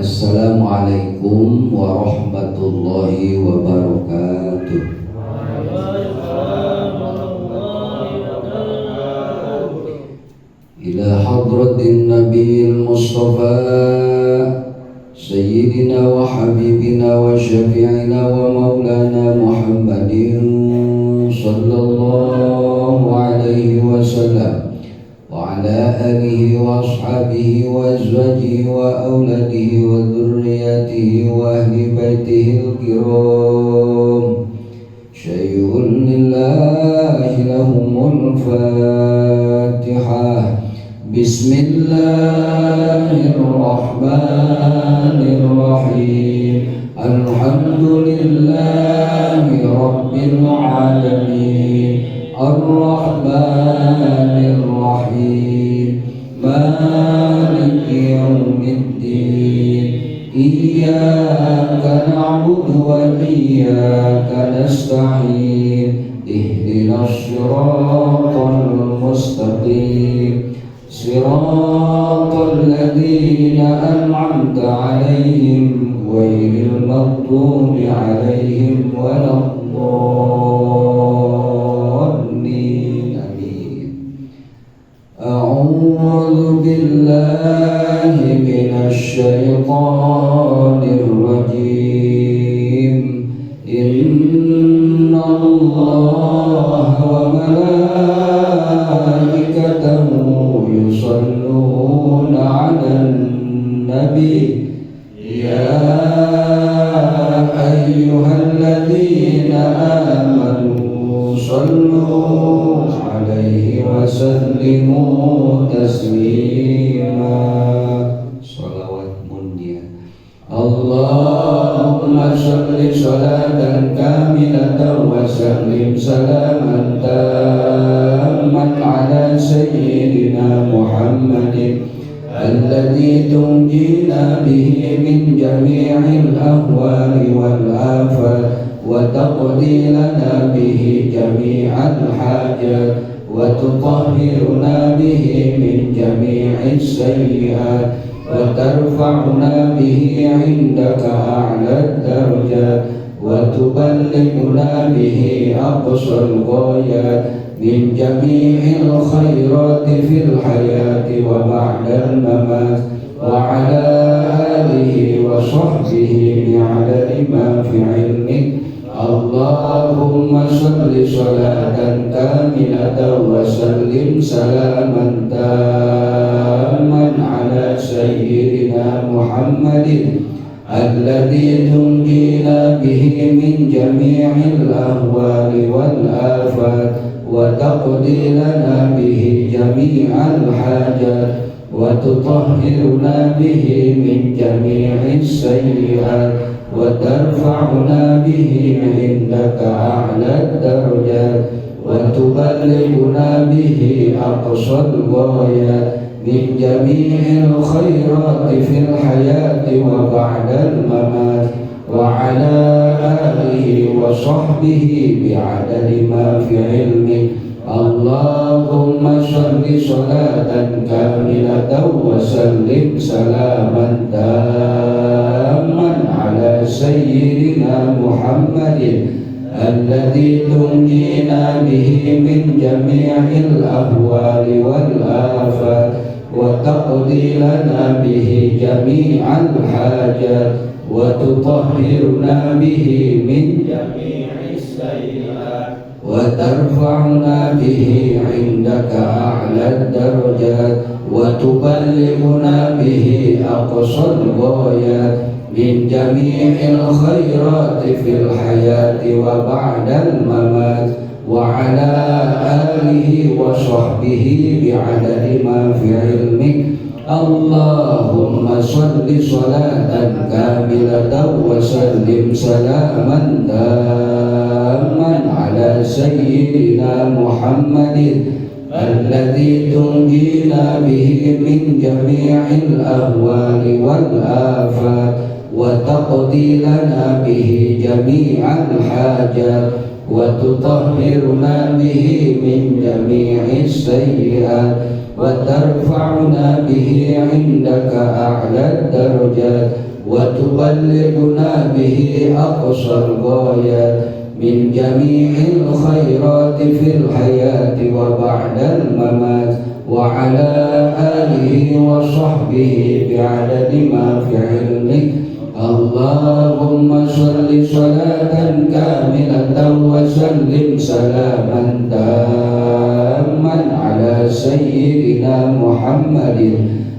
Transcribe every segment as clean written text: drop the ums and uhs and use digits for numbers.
Assalamualaikum warahmatullahi wabarakatuh. Ila hadratin Nabi Mustafa Sayyidina wa habibina wa syafi'ina wa maulana Muhammadin sallallahu alaihi wasallam wa ala alihi wa ashabihi wa azwajihi wa auladihi wa dhurriyyatihi wa ahli baitihi al-kiram. Syai'un lillahi lahumul fatihah. Bismillahirrahmanirrahim. Alhamdulillahi rabbil alamin. Arrahmanir rahim. Maliki yaumiddin. Iyyaka na'budu wa iyyaka nasta'in. Ihdinas siratal mustaqim. Siratal ladzina an'amta 'alaihim ghairil maghdubi 'alaihim waladdallin. Amin. A'udzu billahi minasy syaithanir rajim. Innallaha wa malaikatahu yusholluna 'alan nabi ya ayyuhalladzina amanu shallu 'alaihi wa sallimu taslima. Shalawat mulia. Allahumma shalli salatan kamilatan wa sallim salaman tamman ala sayyidina Muhammadin alladzi tunjina bihi min jami'il ahwali wal afat wa taqdi lana bihi jami'al hajat wa tutahhiruna bihi min jami'is sayyi'at wa tarfa'una bihi 'indaka a'la darajat wa tuballighuna bihi aqsal ghayat min jami'il khairati fil hayati wa ba'dal mamat wa ala alihi wa sahbihi bi'adadi ma fi ilmik. Allahumma shalli salatan kamilatan wa sallim salaman tamman ala sayyidina Muhammadin alladzi tunjina bihi min jami'il ahwali wal afat wa taqdi lana bihi jami'al hajat wa tutahhiruna bihi min jami'is sayyi'at wa tarfa'una bihi 'indaka a'la darajat wa tuballighuna bihi aqsal ghayat min jami'il khairati fil hayati wa ba'dal mamat wa ala alihi wa sahbihi bi'adadi ma fi ilmik. Allahumma shalli salatan kamilatan wa sallim salaman tamman ala sayyidina Muhammadin alladzi tunjina bihi min jami'il ahwali wal afat wa taqdi lana bihi jami'al hajat wa tutahhiruna bihi min jami'is sayyi'at wa tarfa'una bihi 'indaka a'la darajat wa tuballighuna bihi aqsal ghayat min jami'il khairati fil hayati wa ba'dal mamat wa ala alihi wa sahbihi bi'adadi ma fi ilmik. Allahumma shalli salatan kamilatan wa sallim salaman tamman ala sayyidina Muhammadin alladzi tunjina bihi min jami'il ahwali wal afat wa taqdi lana bihi jami'al hajat wa tutahhiruna bihi min jami'is sayyi'at wa tarfa'una bihi 'indaka a'la darajat وتبلغنا به أقصى الغايات من جميع الخيرات في الحياة وبعد الممات وعلى آله وصحبه بعدد ما في علمك. اللهم صل صلاة كاملة وسلم سلاما تاما على سيدنا محمد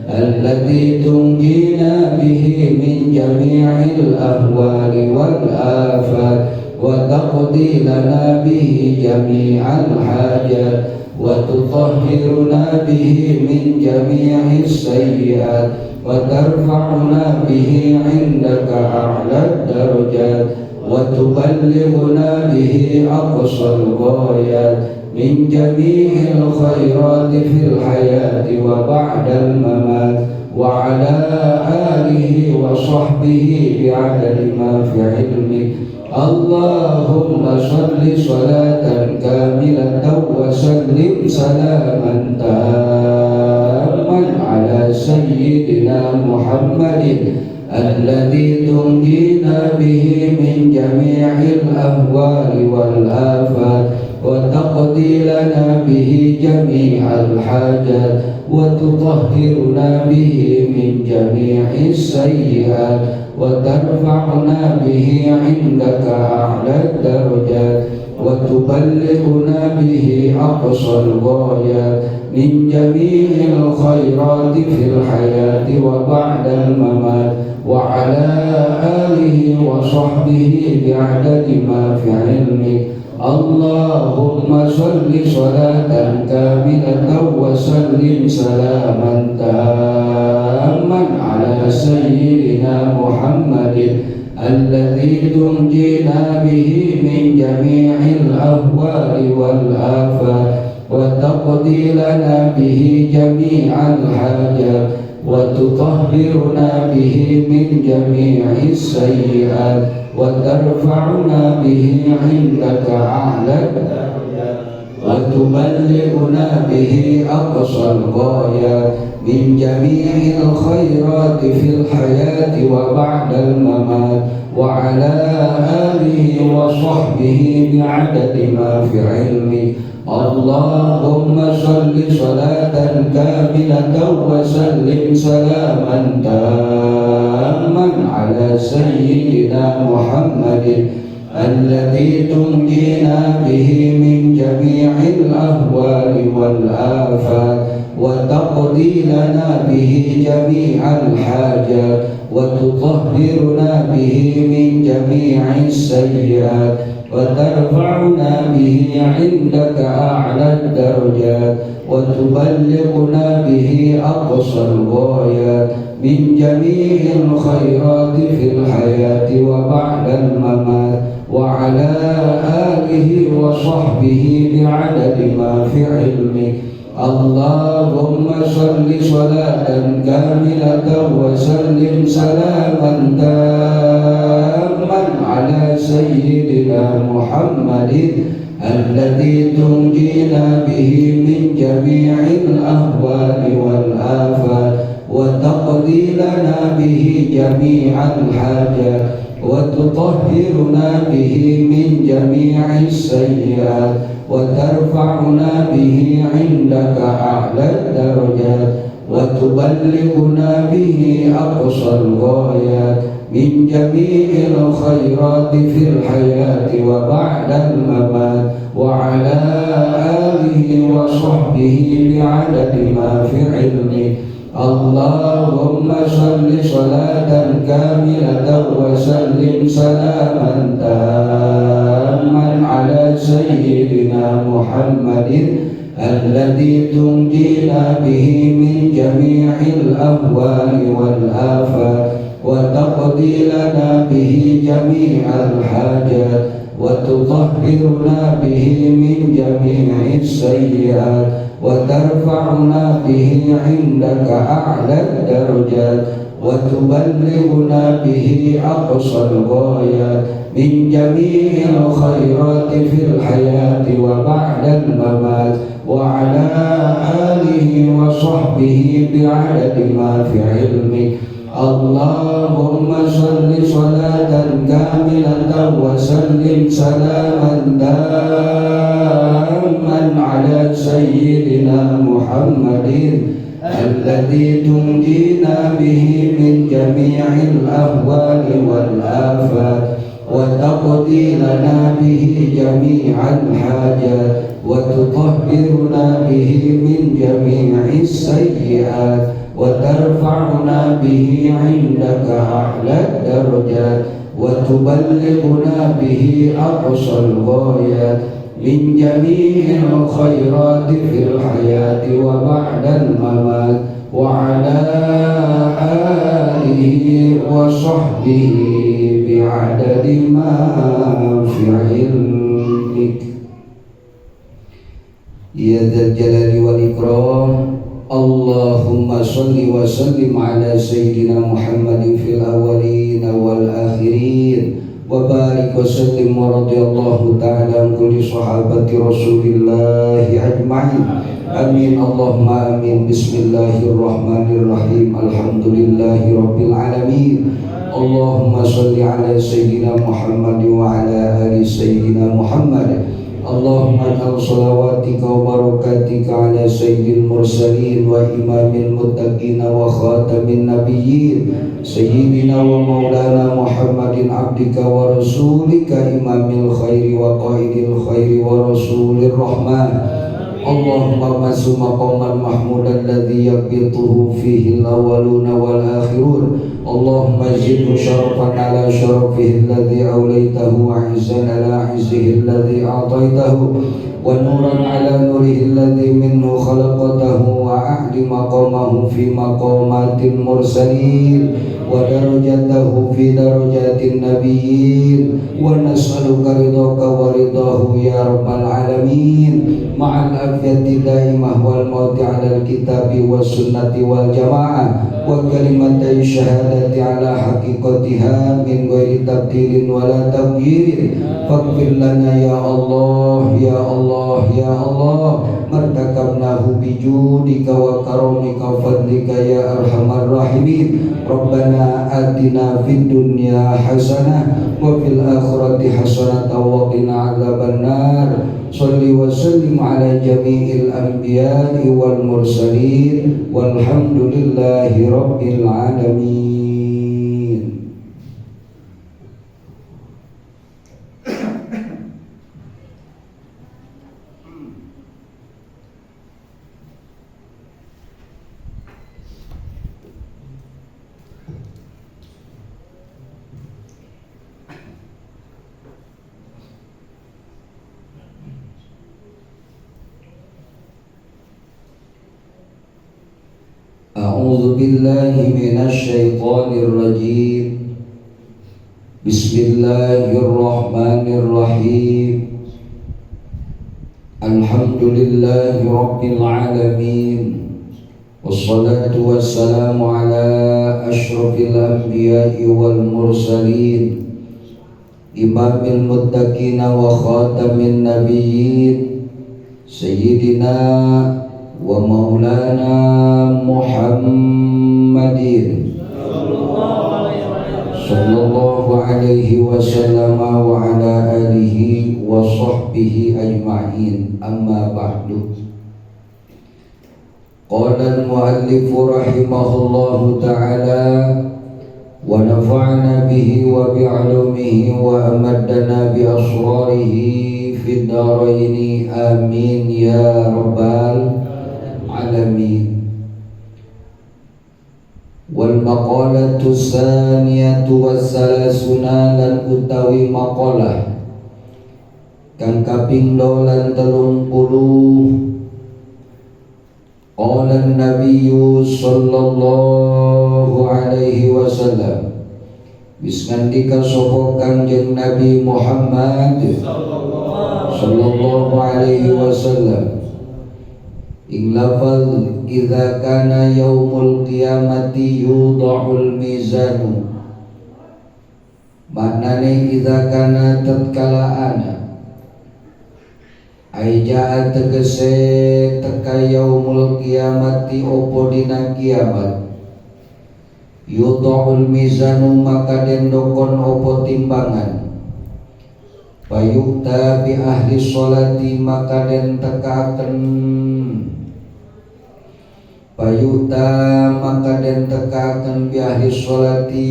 الذي تنجينا به من جميع الأهوال والآفات وتقضي لنا به جميع الحاجات وتطهرنا به من جميع السيئات وترفعنا به عندك أعلى الدرجات وتبلغنا به أقصى الغايات من جميع الخيرات في الحياة وبعد الممات وعلى آله وصحبه بعدد ما في علمك. اللهم صل صلاة كاملة وسلم سلاما تاما على سيدنا محمد الذي تنجينا به من جميع الأهوال والآفات وتقضي لنا به جميع الحاجات وتطهرنا به من جميع السيئات وترفعنا به عندك أعلى الدرجات وتبلغنا به أقصى الغايات من جميع الخيرات في الحياة وبعد الممات وعلى آله وصحبه بعدد ما في علمك. اللهم صل صلاة كاملة وسلم سلاما تاما على سيدنا محمد الذي تنجينا به من جميع الأهوال والآفات وتقضي لنا به جميع الحاجات وتطهرنا به من جميع السيئات وترفعنا به عندك أعلى وتبلغنا به أقصى الغايات من جميع الخيرات في الحياة وبعد الممات وعلى آله وصحبه بعدد ما في علمك. اللهم صل صلاة كاملة وسلم سلاما تاما على سيدنا محمد الذي تنجينا به من جميع الأهوال والآفات وتقضي لنا به جميع الحاجات وتطهرنا به من جميع السيئات وترفعنا به عندك أعلى الدرجات وتبلغنا به أقصى الغايات من جميع الخيرات في الحياة وبعد الممات وعلى آله وصحبه بعدد ما في علمك. اللهم صل صلاة كاملة وسلم سلاما تاما على سيدنا محمد الذي تنجينا به من جميع الأهوال والآفات وتقضي لنا به جميع الحاجات وتطهرنا به من جميع السيئات وترفعنا به عندك أعلى الدرجات وتبلغنا به أقصى الغايات من جميع الخيرات في الحياة وبعد الممات وعلى آله وصحبه بعدد ما في علمك. اللهم صل صلاة كاملة وسلم سلاما تاما على سيدنا محمد الذي تنجينا به من جميع الأهوال والآفات وتقضي لنا به جميع الحاجات وتطهرنا به من جميع السيئات وترفعنا به عندك أعلى الدرجات وتبلغنا به أقصى الغايات من جميع الخيرات في الحياة وبعد الممات وعلى آله وصحبه بعدد ما في علمك. اللهم صل صلاة كاملة وسلم سلاما تاما على سيدنا محمد الذي تنجينا به من جميع الأهوال والآفات وتقضي لنا به جميع الحاجات وتطهرنا به من جميع السيئات وترفعنا به عندك أعلى الدرجات وتبلغنا به أقصى الغايات من جميع الخيرات في الحياة وبعد الممات وعلى آله وصحبه بعدد ما في علمك يا ذا الجلال والإكرام. اللهم صل وسلم على سيدنا محمد في الأولين والآخرين وبارك وسلم ورضي الله تعالى عن كل صحابة رسول الله أجمعين. آمين اللهم آمين. بسم الله الرحمن الرحيم. الحمد لله رب العالمين. اللهم صل على سيدنا محمد وعلى آل سيدنا محمد. اللهم اجعل صلواتك وبركاتك على سيد المرسلين وإمام المتقين وخاتم النبيين سيدنا ومولانا محمد عبدك ورسولك إمام الخير وقائد الخير ورسول الرحمن. اللهم ابعثه مقاما محمودا الذي يقبطه فيه الأولون والآخرون. اللهم زده شرفا على شرفه الذي أوليته وعزا على عزه الذي أعطيته ونورا على نوره الذي منه خلقته وأعل مقامه في مقامات المرسلين ودرجته في درجات النبيين. ونسألك رضاك ورضاه يا رب العالمين مع العافية الدائمة والموت على الكتاب والسنة والجماعة وكلمة الشهادة على حقيقتها من غير تبديل ولا تغيير. فاغفر لنا يا الله يا الله يا الله ما ارتكبناه بجودك وكرمك وفضلك يا أرحم الراحمين. ربنا آتنا في الدنيا حسنة وفي الآخرة حسنة وقنا عذاب النار. صل وسلم على جميع الأنبياء والمرسلين والحمد لله رب العالمين. أعوذ بالله من الشيطان الرجيم. بسم الله الرحمن الرحيم. الحمد لله رب العالمين والصلاة والسلام على أشرف الأنبياء والمرسلين إمام المتقين وخاتم النبيين سيدنا ومولانا محمد صلى الله عليه وسلم وعلى آله وصحبه أجمعين. أما بعد، قال المؤلف رحمه الله تعالى ونفعنا به وبعلومه وأمدنا بأسراره في الدارين آمين يا رب العالمين. والمقالة الثانية والثلاثون lan utawi maqalah kang kaping 32. Qala an-nabiy sallallahu alaihi wasallam, wis ngandika sapa Kanjeng Nabi Muhammad sallallahu alaihi wasallam ing lafal idza kana yaumul qiyamati yudha'ul mizanu, maknane idza kana tatkala ana aijaa tegese teka yaumul qiyamati opo dina kiamat, Yudha'ul mizanu maka den dokon opo timbangan. Fayu'ta bi ahli sholati maka den tekaken. Fayu'ta maka den tekaken bi ahli sholati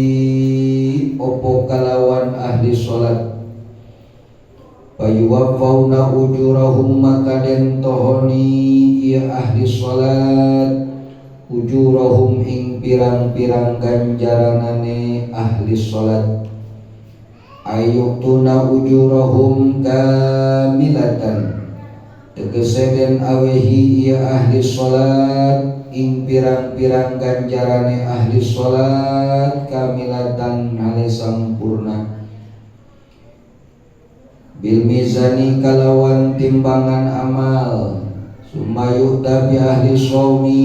opo kalawan ahli sholat. Fayuwaffawna ujurahum maka den tohoni ieu ahli sholat ujurahum ing pirang-pirang ganjaranane ahli sholat. Ayuktuna ujurahum kamilatan tegese den awehi ieu ahli sholat ing pirang-pirang ganjarane ahli sholat kamilatan hale sampurna. Bil mizani kalawan timbangan amal. Sumayu'ta bi ahli shaumi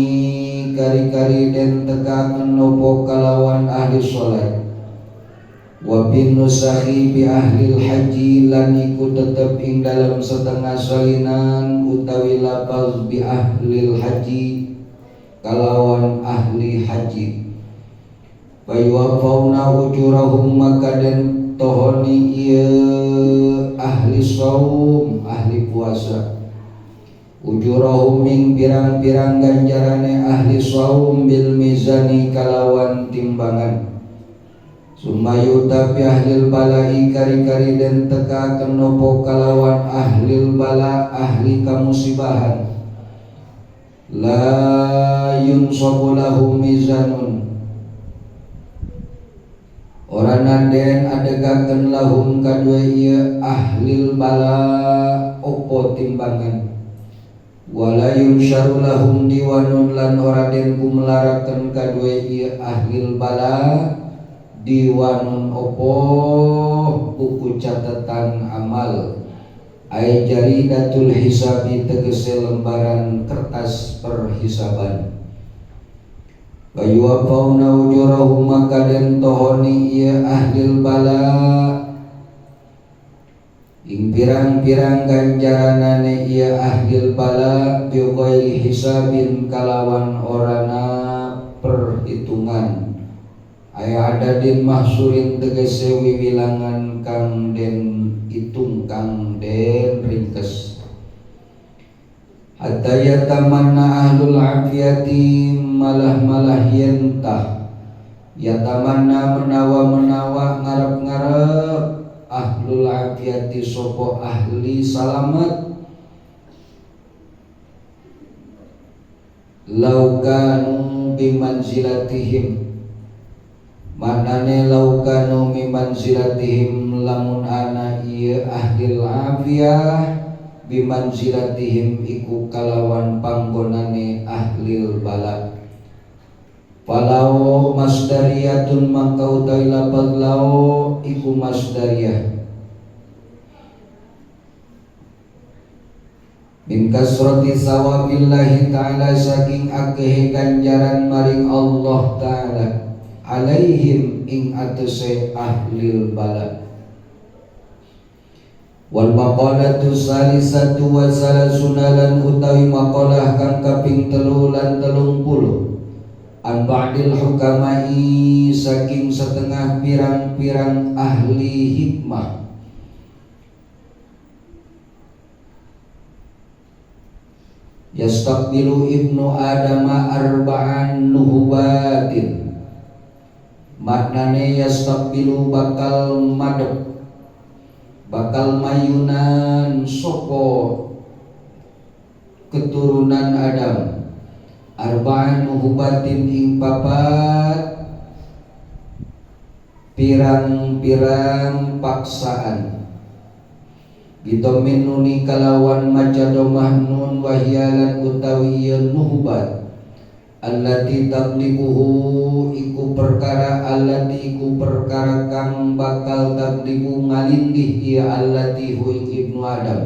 kari-kari den tekaken nopo kalawan ahli sholat. Wa bin nusahi bi ahli haji lan iku tetep ing dalam setengah salinan utawi lafaz bi ahli haji kalawan ahli haji. Fayuwaffawna ujurahum maka den tohoni ieu ahli saum ahli puasa ujurahum ing pirang-pirang ganjarane ahli saum bil mizani kalawan timbangan. Sumayuta bi ahlil balai kari-kari den tekaken nopo kalawan ahlil bala ahli kamusibahan. La yunsabu lahum mizanun ora nanden adegaken lahum kadue ieu ahlil bala opo timbangan. Wala yunsyaru lahum diwanun lan ora den kumelaraken kadue ieu ahlil bala diwanun opo buku catatan amal. Ai jaridatul hisabi tegese lembaran kertas perhisaban. Fayuwaffawna ujurahum maka den tohoni ieu ahlil bala ing pirang-pirang ganjaranane ieu ahlil bala bi ghairi hisabin kalawan orana perhitungan. Aya adadin mahsurin tegese wiwilangan kang den hitung kang den ringkes. Hatta yatamanna ahlul afiyati malah-malah yentah yatamanna menawa-menawa ngarep-ngarep ahlul afiyati sopo ahli salamat laukanu bimanzilatihim maknane laukanu bimanzilatihim lamun ana ieu ahlil afiyah bimanzilatihim iku kalawan panggonane ahlil bala. Falau masdariyatun mangka utawi lapad lau iku masdariyah min kasrati sawabillahi ta'ala saking akehe ganjaran maring Allah ta'ala alaihim ing atase ahlil bala. Wal maqalatu salisatu wa salasuna lan utawi maqalah kang kaping 33 an ba'dil hukamai saking setengah pirang-pirang ahli hikmah. Yastaqbilu ibnu adama arba'an nuhubatin maknane yastaqbilu bakal madep bakal mayunan sopo keturunan Adam arba'an nuhubatin ing papat pirang-pirang paksaan bidomin nuni kalawan maca domah nun wahiyalan utawi ieu nuhubat allati taglibuhu iku perkara allati iku perkara kang bakal taglibu ngalindih ieu allati hu ing ibnu Adam.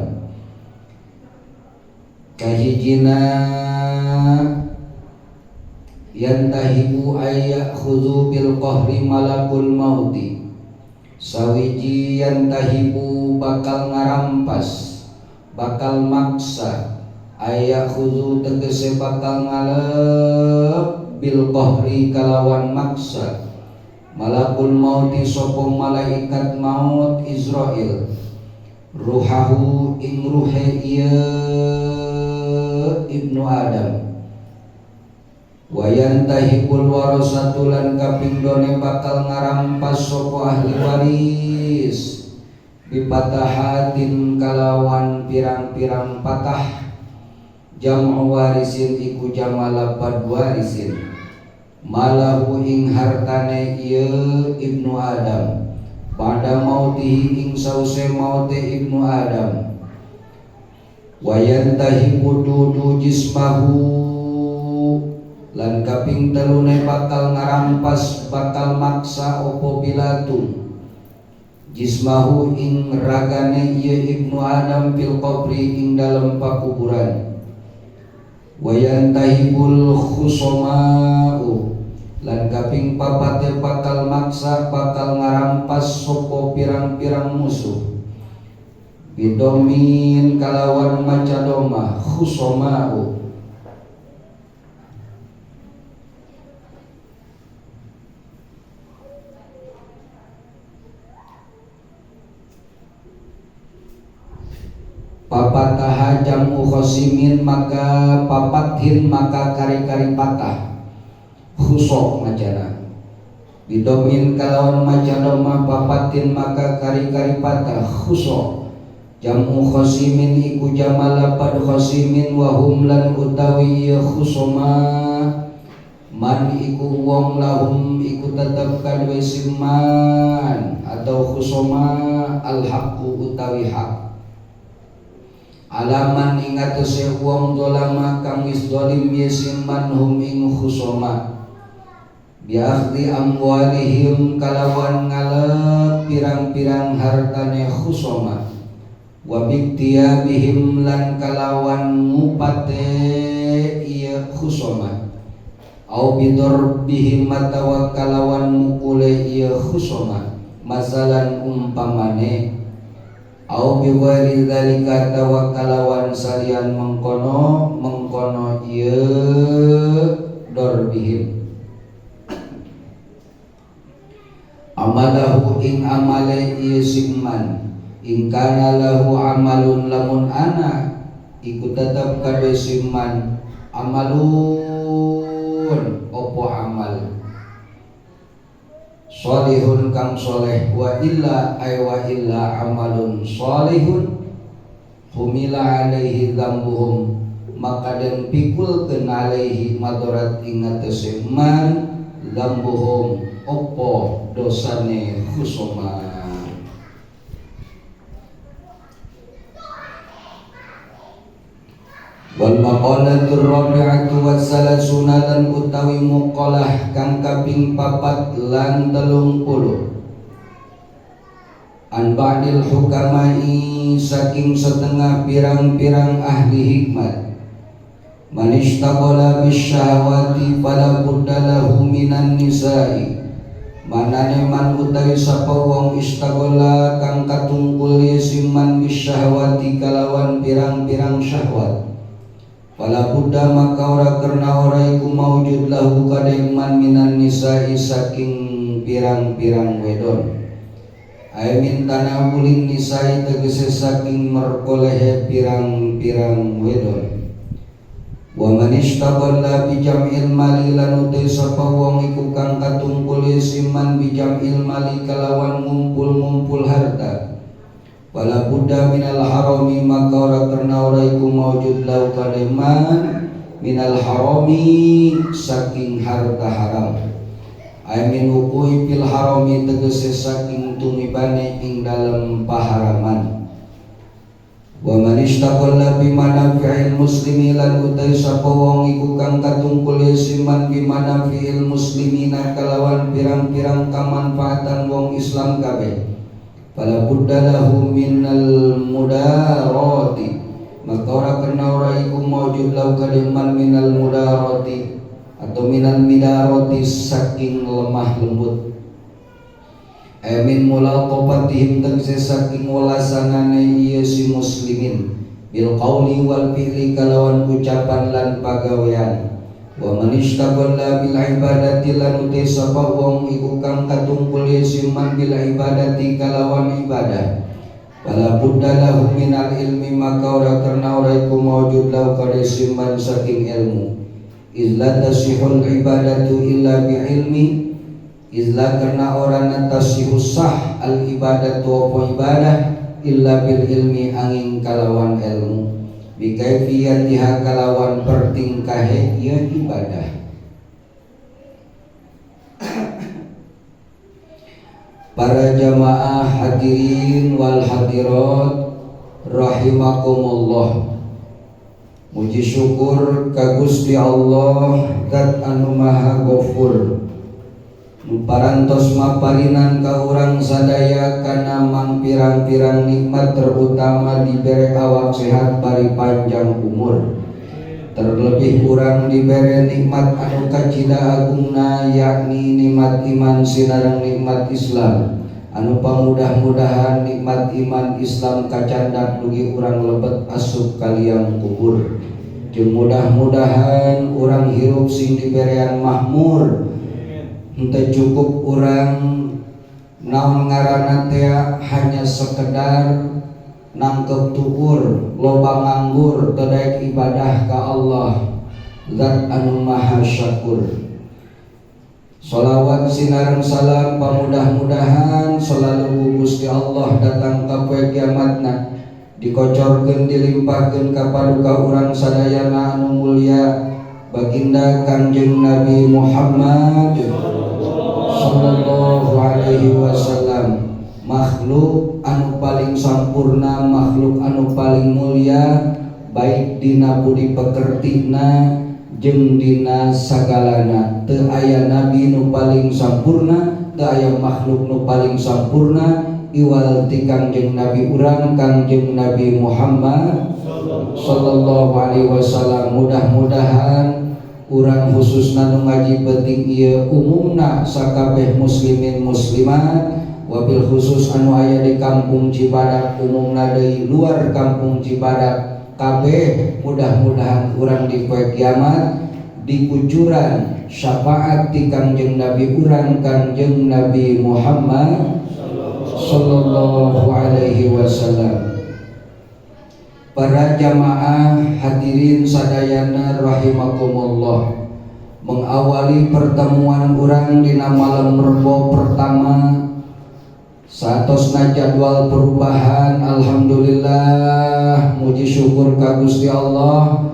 Kahijina yantahibu ayyakhudhu bil qahri malakul mauti sawiji yantahibu bakal ngarampas bakal maksa ayakhudhu tegese bakal ngalep bil qahri kalawan maksa malakul mauti sapa malaikat maut Israil ruhahu ing ruhe ieu Ibnu Adam wayantahibul warasatu lan kaping done bakal ngarampas sapa ahli waris bipatahatin kalawan pirang-pirang patah jam'u warisin iku jamalapad warisin malahu ing hartane ieu Ibnu Adam pada mautihi ing sause maute Ibnu Adam wayantahibu dudu jismahu lan kaping telune bakal ngarampas bakal maksa opo bilatum jismahu ing ragane ieu Ibnu Adam fil qabri ing dalem pakuburan wayantahibul khusoma'u lan kaping papate bakal maksa bakal ngarampas sopo pirang-pirang musuh bidomin kalawan maca doma khusoma'u papataha jam'u khosimin maka papathin maka kari-kari patah khusok macana bidomin kalawan maca doma papatin maka kari-kari patah khusok jam'u khosimin iku jamalapad khosimin wahum lan utawi khusoma man iku wong lahum iku tetep kadue siman atau khusoma al-haqqu utawi hak alaman ing atase wong zalama kang wis zalim yasiman hum ing khusoma biakhdi amwalihim kalawan ngalep pirang-pirang hartane khusoma wa biktiyabihim lan kalawan ngupate ieu khusoma au bidarbihim matawa kalawan mukule ieu khusoma masalan umpamane au bi ghairi dzalika tawakkalawan salian mengkono mengkono ieu darbihim amalahu ing amale ieu simman ing kana lahu amalun lamun ana iku tetep kadhe simman amalun opo amal sholihun kang soleh wa illa ay wa illa amalun sholihun humila alaihi dzambuhum maka den pikulkeun alaihi madarat ing atase man dzambuhum opo dosane khusoma. Wal maqalatur rabi'atu wassalasuna lan utawi muqalah kang kaping 4 lan 30 an ba'dil hukamai saking setengah pirang-pirang ahli hikmat man ishtaghala bisyahawati fala budda lahu minan nisa'i manane man utawi sapa wong ishtaghala kang katungkul siman bisyahawati kalawan pirang-pirang syahwat fala budda maka ora karena ora iku maujud lahu kademan minan nisa'i saking pirang-pirang wedon ay min tanawulin nisa'i tegese saking merkolehe pirang-pirang wedon wa man ishtaghala bi jam'il mali lan utai sapa wong iku kang katungkul siman bi jam'il mali kalawan ngumpul-ngumpul harta wala budda minal harami maka ora karena ora iku maujud lau kademan minal harami saking harta haram ay min wuqu'i fil harami tegese saking tumibane ing dalem paharaman wa man ishtaqalla bi manafi'il muslimi lan utai sapa wong iku kang katungkul siman bi manafi'il muslimina kalawan pirang-pirang kamanfaatan wong Islam kabeh fala budda lahu minal mudarati maka ora kena ora iku maujud lahu kademan minal mudarati atau minal midarati saking lemah lembut amin mulaqabatihim tegese saking welasanane ieu si muslimin bil qauli wal fi'li kalawan ucapan lan pagawean Wa man ishtaghala bil ibadati lan uti sapa wong iku kang katungkul siman bil ibadati kalawan ibadah wala budda lahu minal ilmi maka ora karena ora iku maujud lahu kade siman saking ilmu. Izla tasihul ibadatu illa bi ilmi, izla karena ora natasihu sah al ibadatu apa ibadah illa bil ilmi angin kalawan ilmu bikaifiyatiha kalawan pertingkahe ieu ibadah. Para jamaah hadirin wal hadirat rahimakumullah. Muji syukur ka Gusti Allah zat anu maha gofur nu parantos maparinan ka urang sadaya kana mangpirang-pirang nikmat terutama dibere awak sehat bari panjang umur. Terlebih urang dibere nikmat anu kacida agungna yakni nikmat iman sinareng nikmat Islam anu pamudah-mudahan nikmat iman Islam kacandak dugi urang lebet asup kaliang kubur. Jeung mudah-mudahan urang hirup sing diberean mahmur. Henteu cukup urang naon ngaranna teh hanya sekedar nangkep tukur loba nganggur teu daek ibadah ka Allah zat anu maha syakur. Sholawat sinareng salam pamudah-mudahan selalu ku Gusti Allah datang ka poe kiamatna dikocorkeun dilimpahkeun ka paduka urang sadayana anu mulia baginda Kangjeng Nabi Muhammad sallallahu alaihi wasallam, makhluk anu paling sampurna, makhluk anu paling mulia baik dina budi pekertina jeung dina sagalana. Teu aya nabi nu paling sampurna, teu aya makhluk nu paling sampurna iwal ti Kangjeng Nabi urang Kangjeng Nabi Muhammad sallallahu alaihi wasallam. Mudah-mudahan urang khususna nu ngaji penting ieu umumna sakabeh muslimin muslimat wabil khusus anu aya di kampung Cibadak umumna deui luar kampung Cibadak kabeh mudah-mudahan urang di poe kiamat dikucuran syafaat ti Kangjeng Nabi urang Kangjeng Nabi Muhammad sallallahu alaihi wasallam. Para jamaah hadirin sadayana rahimakumullah, mengawali pertemuan urang dina malam Rebo pertama satosna jadwal perubahan, alhamdulillah muji syukur ka Gusti Allah.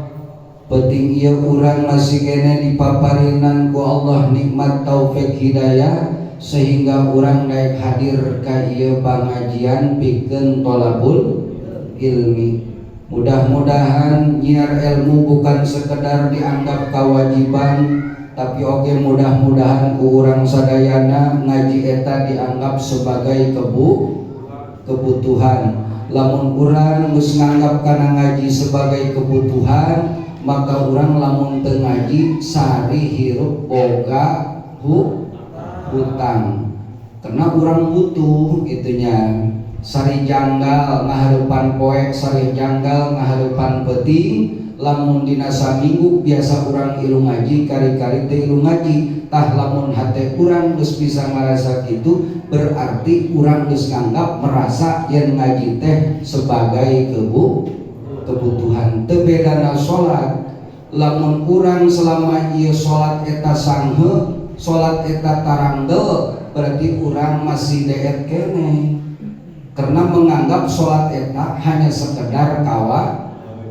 Penting ieu urang masih kene dipaparinan ku Allah nikmat taufik hidayah sehingga urang daek hadir ka ieu pangajian pikeun tolabul ilmi. Mudah-mudahan nyiar ilmu bukan sekedar dianggap kewajiban, tapi oke mudah-mudahan ku urang sadayana ngaji eta dianggap sebagai kebutuhan. Lamun urang geus nganggap kana ngaji sebagai kebutuhan, maka urang lamun teu ngaji sari hirup boga hutang. Karena urang butuh itunya. Sari janggal ngahareupan poek, sari janggal ngahareupan peuting. Lamun dina saminggu biasa urang ilu ngaji, kari-kari teh ilu ngaji. Tah lamun hate urang geus bisa ngarasa kitu, berarti urang geus nganggap merasa yen ngaji teh sebagai kebutuhan. Teu bedana salat, lamun urang selama ieu salat eta sanghe, salat eta taranggel, berarti urang masih deet keneh. Karena menganggap salat eta hanya sekedar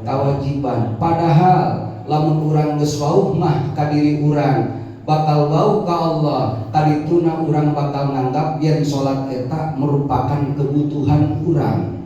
kewajiban. Padahal lamun urang geus wauh mah ka diri urang bakal wauh ka Allah, kadituna urang bakal nganggap yen salat eta merupakan kebutuhan urang.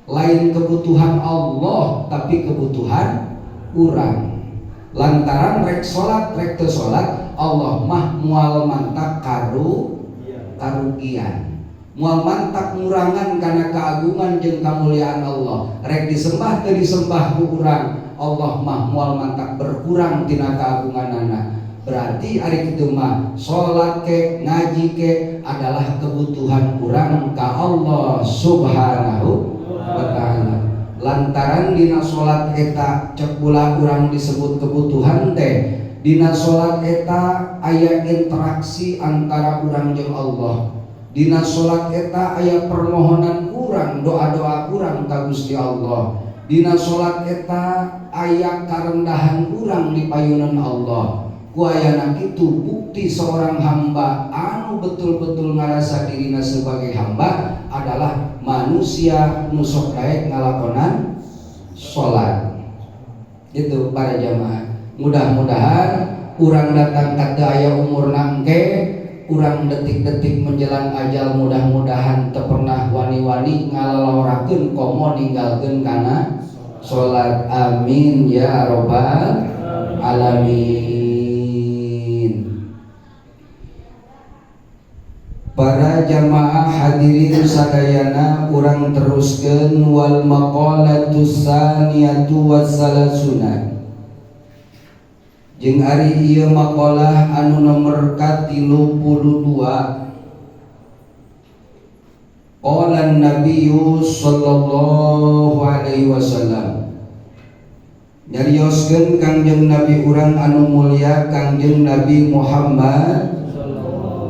Lain kebutuhan Allah tapi kebutuhan urang. Lantaran rek salat rek teu salat Allah mah moal mantak karugian. Moal mantak ngurangan kana keagungan jeung kamuliaan Allah. Rek disembah teu disembah ku urang, Allah mah moal mantak berkurang tina keagunganana. Berarti ari kitu mah salat ke ngaji ke adalah kebutuhan urang ka Allah Subhanahu wa taala. Lantaran dina salat eta cek kula urang disebut kebutuhan teh, dina salat eta aya interaksi antara urang jeung Allah. Dina salat eta aya permohonan urang, doa-doa urang ka Gusti Allah. Dina salat eta aya karendahan urang di payunan Allah. Ku ayana kitu bukti seorang hamba anu betul-betul ngarasa dirina sebagai hamba adalah manusia nu sok daek ngalakonan salat. Itu para jamaah. Mudah-mudahan urang datang ka teu aya umurna engke, urang detik-detik menjelang ajal mudah-mudahan teu pernah wani-wani ngalalaorakeun komo ninggalkeun kana salat. Amin ya robbal alamin. Para jamaah hadirin sadayana urang teruskeun wal maqalatu tsaniyatu wassalasuna. Jeung ari ieu maqalah anu nomor ka-32. Qala an-nabiyyu sallallahu alaihi wasallam. Nyarioskeun Kangjeng Nabi urang anu mulia Kangjeng Nabi Muhammad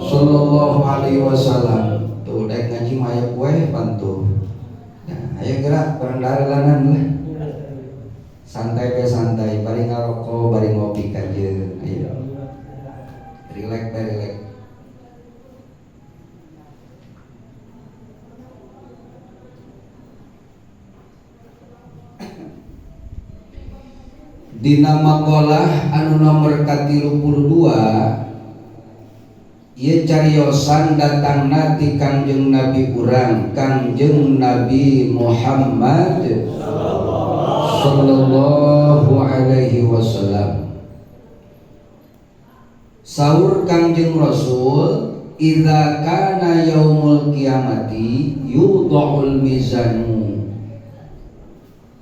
sallallahu alaihi wasallam. Tuh daek ngaji mah aya kue bantu. Nah, ayo gerak bareng darelanan lah. Santai be santai, bari ngarokok, bari ngopi kajeun. Ayo. Relax be relax. Dina maqalah anu nomor ka-32 ieu cariosan datangna ti Kangjeng Nabi urang, Kangjeng Nabi Muhammad sallallahu alaihi wasallam. Saur Kangjeng Rasul, idza kana yaumul qiyamati yudha'ul mizanu.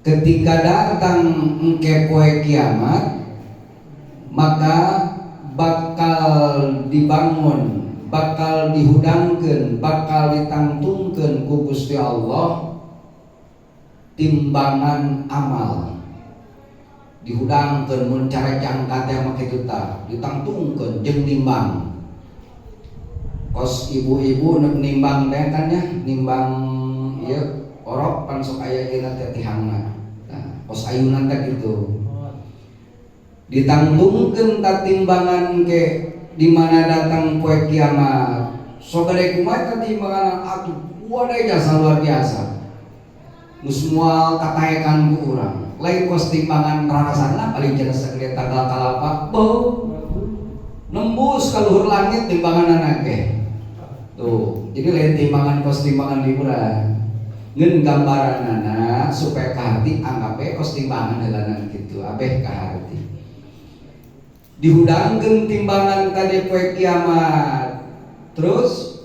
Ketika datang engke poe kiamat, maka bakal dibangun, bakal dihudangkeun, bakal ditangtungkeun ku Gusti Allah timbangan amal. Dihudangkeun mun cara jangka teh mah kitu tah, ditangtungkeun jeung nimbang. Kos ibu-ibu nek nimbang teh kan nya, nimbang ieu orok pan sok aya ieu teh tihangna. Nah, kos ayunan teh kitu. Ditangtungkeun ta timbangan ke di mana datang poe kiamat. Sok gede kumaha ta timbangan atuh wadah jasa luar biasa. Geus moal kataekan ku urang. Lain kos timbangan rarasana paling jelas sagede tanggal kalapa. Beuh. Nembus ka luhur langit timbanganana ge. Tuh, jadi lain timbangan kos timbangan di urang. Ngeun gambaranana supaya kaharti anggap we kos timbangan heulanan kitu, abeh kaharti. Dihudangkeun timbangan tadi poe kiamat. Terus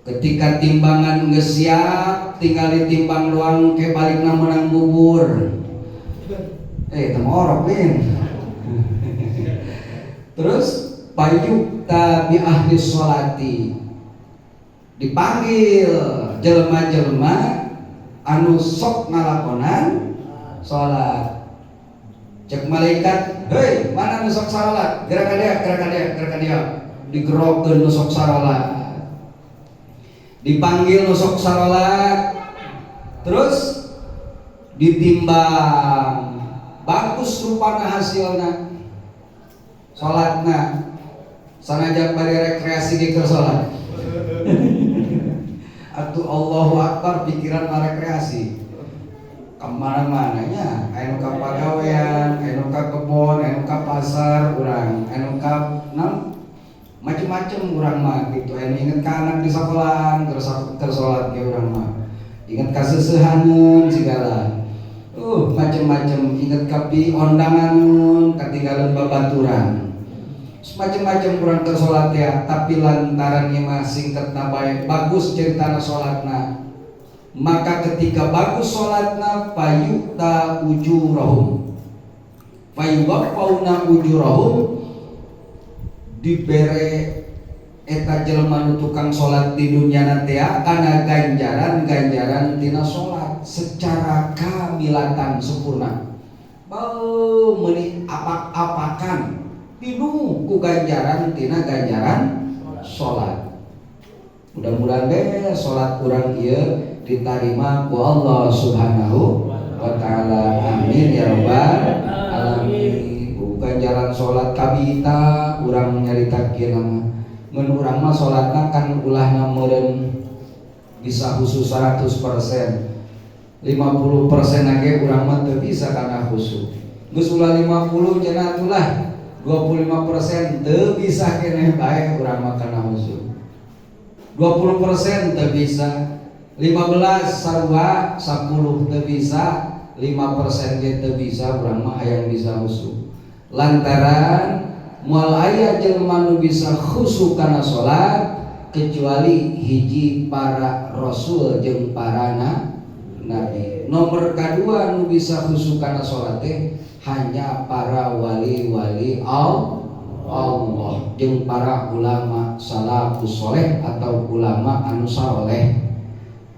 ketika timbangan geus siap, tinggal ditimbang doang ke balikna meunang bubur. Teu ngorok lin. Terus payukta bi ahli sholati. Dipanggil jelema-jelema anu sok ngalakonan salat. Cek malaikat, hei mana nu sok salat? Gerak ka dia, gerak ka dia, gerak ka dia. Digerokeun nu sok salat. Dipanggil nu sok salat. Terus ditimbang. Bagus rupana hasilna. Salatna. Sanajan bari rekreasi di keur salat. Atuh Allahu Akbar pikiran mah rekreasi. Kemana-mananya, anu ka pagawean, anu ka kebon, anu ka pasar urang, anu ka nam macem-macem urang mah gitu. Anu inget ka anak di sekolahan, keur salat ge urang mah. Inget ka seusehaneun segala. Macem-macem inget ka pi ondangan katinggalan babaturan. Macem-macem urang keur salat ya, tapi lantaran ieu mah singketna bae bagus ceritana salatna. Maka ketika bagus salatna payuta ujurahum. Payuwafauna ujurahum dibere eta jelema nu tukang salat di dunia teh kana ganjaran-ganjaran tina salat. salat secara kamilatan, sempurna, bau meuni apak-apakan pinuh ku ganjaran tina ganjaran salat. Mudah-mudahan deh salat kurang ieu diterima ku Allah Subhanahu wa Taala. Amin ya robbal alamin. Bukan jalan salat kabita urang nyarita kieu mah, mun urang mah salatna kan ulahna meureun bisa khusyuk 100%, 50% lagi urang mah teu bisa kana khusyuk. Geus ulah 50 cenah atulah, 25% teu bisa keneh bae urang mah kana khusyuk. 20% teu bisa, 15 sarua, 10 teu bisa, 5% ge teu bisa urang mah hayang bisa khusyuk. Lantaran moal aya jelema nu bisa khusyuk kana salat kecuali hiji para rasul jeung para nabi. Nomor kedua, nu bisa khusyuk kana salat teh hanya para wali-wali Allah jeung para ulama salafus soleh atau ulama anu saleh.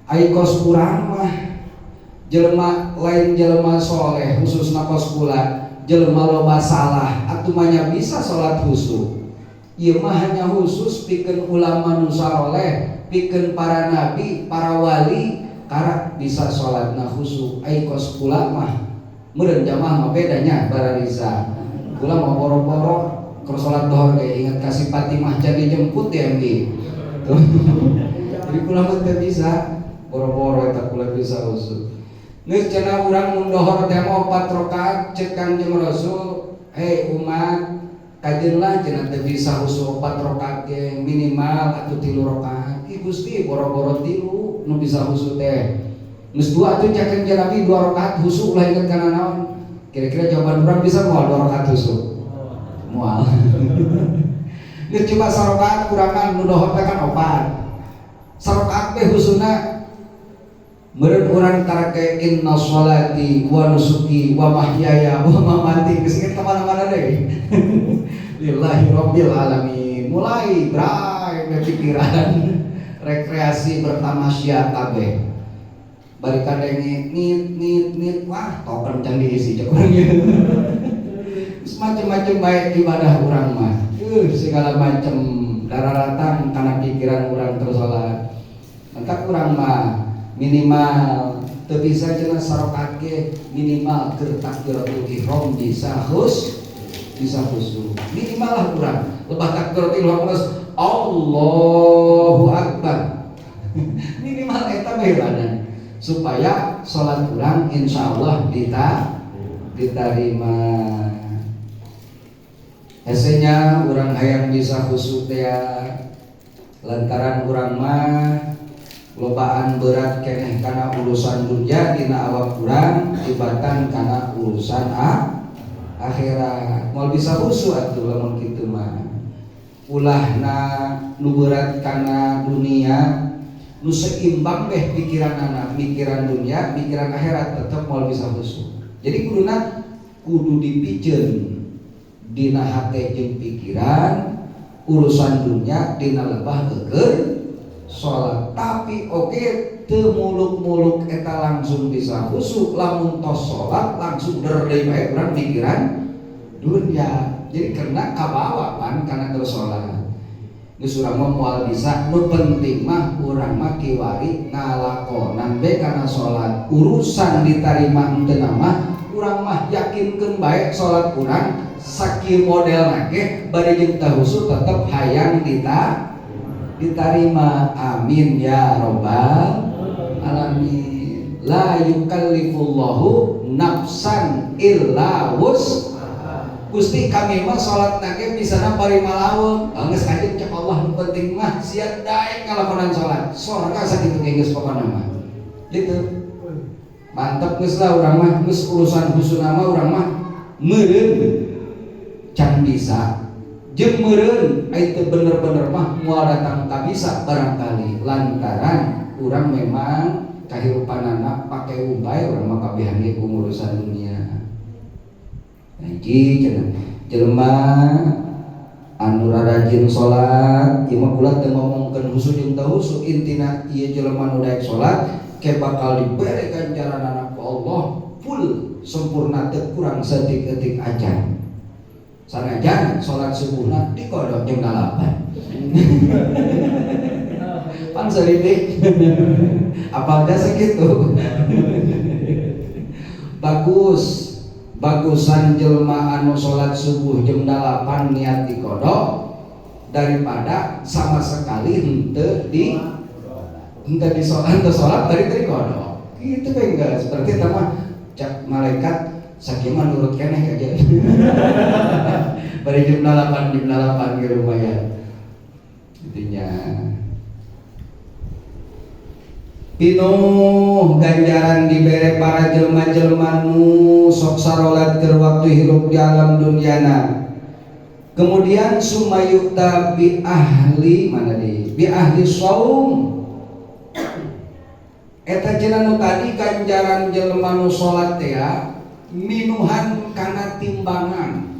Ai kos urang mah jelema lain jelema soleh, khususna kos kula jelema loba salah, atuh mah bisa salat khusyuk. Ieu mah hanya khusus pikeun ulama nu saleh, pikeun para nabi, para wali karak bisa salatna khusyuk. Ai kos kula mah meureun jamaah mah bedanya bararisa. Kula mah boro-boro keur salat dohor ge ingat kasih Fatimah jadi jemput ya MG. Jadi kula mah teu bisa, boro-boro eta kula bisa khusyuk. Geus cenah urang mun dohor teh mah 4 rakaat, cek Kangjeng Rasul, "Hei umat, kajenlah cenah teu bisa khusyuk 4 rakaat ge minimal atuh 3 rakaat." Ih Gusti, boro-boro 3 nu bisa khusyuk teh. Geus 2 atuh cek Kangjeng Nabi, 2 rakaat khusyuk lah inget kana naon. Kira-kira jawaban urang bisa moal 2 rakaat khusyuk? Moal. Geus coba sarakaat kurangan, nu dohor teh kan 4. Sarakaat teh khusyukna meureun urang tarake inna sholati wa nusuki wa mahyaya wa mamati, geus inget kemana-mana deh. Lillahi rabbil alamin. Mulai bray pikiran rekreasi bertamasya kabeh. Bari kadenge nit nit nit, wah, token can diisi cek urang. Macam-macam baik ibadah urang mah. Segala macam dararatang karena pikiran urang terus salat. Maka urang mah minimal teu bisa cenah sarakaat ge minimal keur takbiratul ihram bisa khusyuk. Minimal lah urang lebah takbiratul ihram geus Allahu Akbar. Minimal eta bae supaya salat urang insyaallah diterima. Hesenya urang hayang bisa khusyuk teh lantaran urang mah lobaan berat keneh kana urusan dunia dina awak urang tibatan kana urusan akhirat. Moal bisa khusyuk atuh lamun kitu mah. Ulahna nu berat kana dunia, nu seimbang deh pikiran anak, mikiran dunia, mikiran akhirat, tetep moal bisa khusyuk. Jadi kuduna kudu dipiceun dina hate jeung pikiran urusan dunia dina lebah eukeun salat. Tapi oke teu muluk-muluk eta langsung bisa khusyuk, lamun tos salat langsung der deui bae urang mikiran dunia. Jadi karena kabawa pan karena terus salat. Geus urang mah moal bisa, nu penting mah urang mah kiwari ngalakonan be kana salat. Urusan ditarima henteu mah urang mah yakinkeun bae salat urang sakieu modelna ge bari jeung teu khusyuk tetep hayang ditarima. Amin ya robbal alamin. La yukallifullahu nafsan illa wus. Gusti, kami mah salat nage bisa bari malaweung. Geus kajeun cek Allah, nu penting mah sia daek ngalakonan salat. Sorga sakitu ge geus pokona mah. Gitu. Mantep geus lah urang mah, geus urusan khusyukna mah urang mah meureun can bisa jeung meureun ai teu bener-bener mah moal datang ka bisa barangkali, lantaran urang memang kahirupanana pake umbai urang mah kabehan ge ku urusan dunia. Hiji cenah jelema Anu rarajin salat ieu mah kula teu ngomongkeun husu jeung teu husu, intina ieu jelema nu daek salat ke bakal dibere ganjaranana ku Allah full sempurna teu kurang saeutik-eutik acan. Sanajan salat subuhna dikodok jam 8. Pan saeutik apal jasa kitu. Bagus bagusan jelma anu salat subuh jam 8 niat dikodok daripada sama sekali henteu di henteu di sholat, henteu sholat dari dikodok gitu kan. Enggak seperti itu mah cak malaikat sakieu mah nurut keneh aja bari jam 8, jam 8 ge lumayan. Intinya pinuh ganjaran dibere para jelma-jelma nu sok sarolat keur waktu hirup di alam duniana. Kemudian sumayukta bi ahli mana di bi ahli saum eta cenah nu tadi ganjaran jelema nu salat teh minuhan kana timbangan.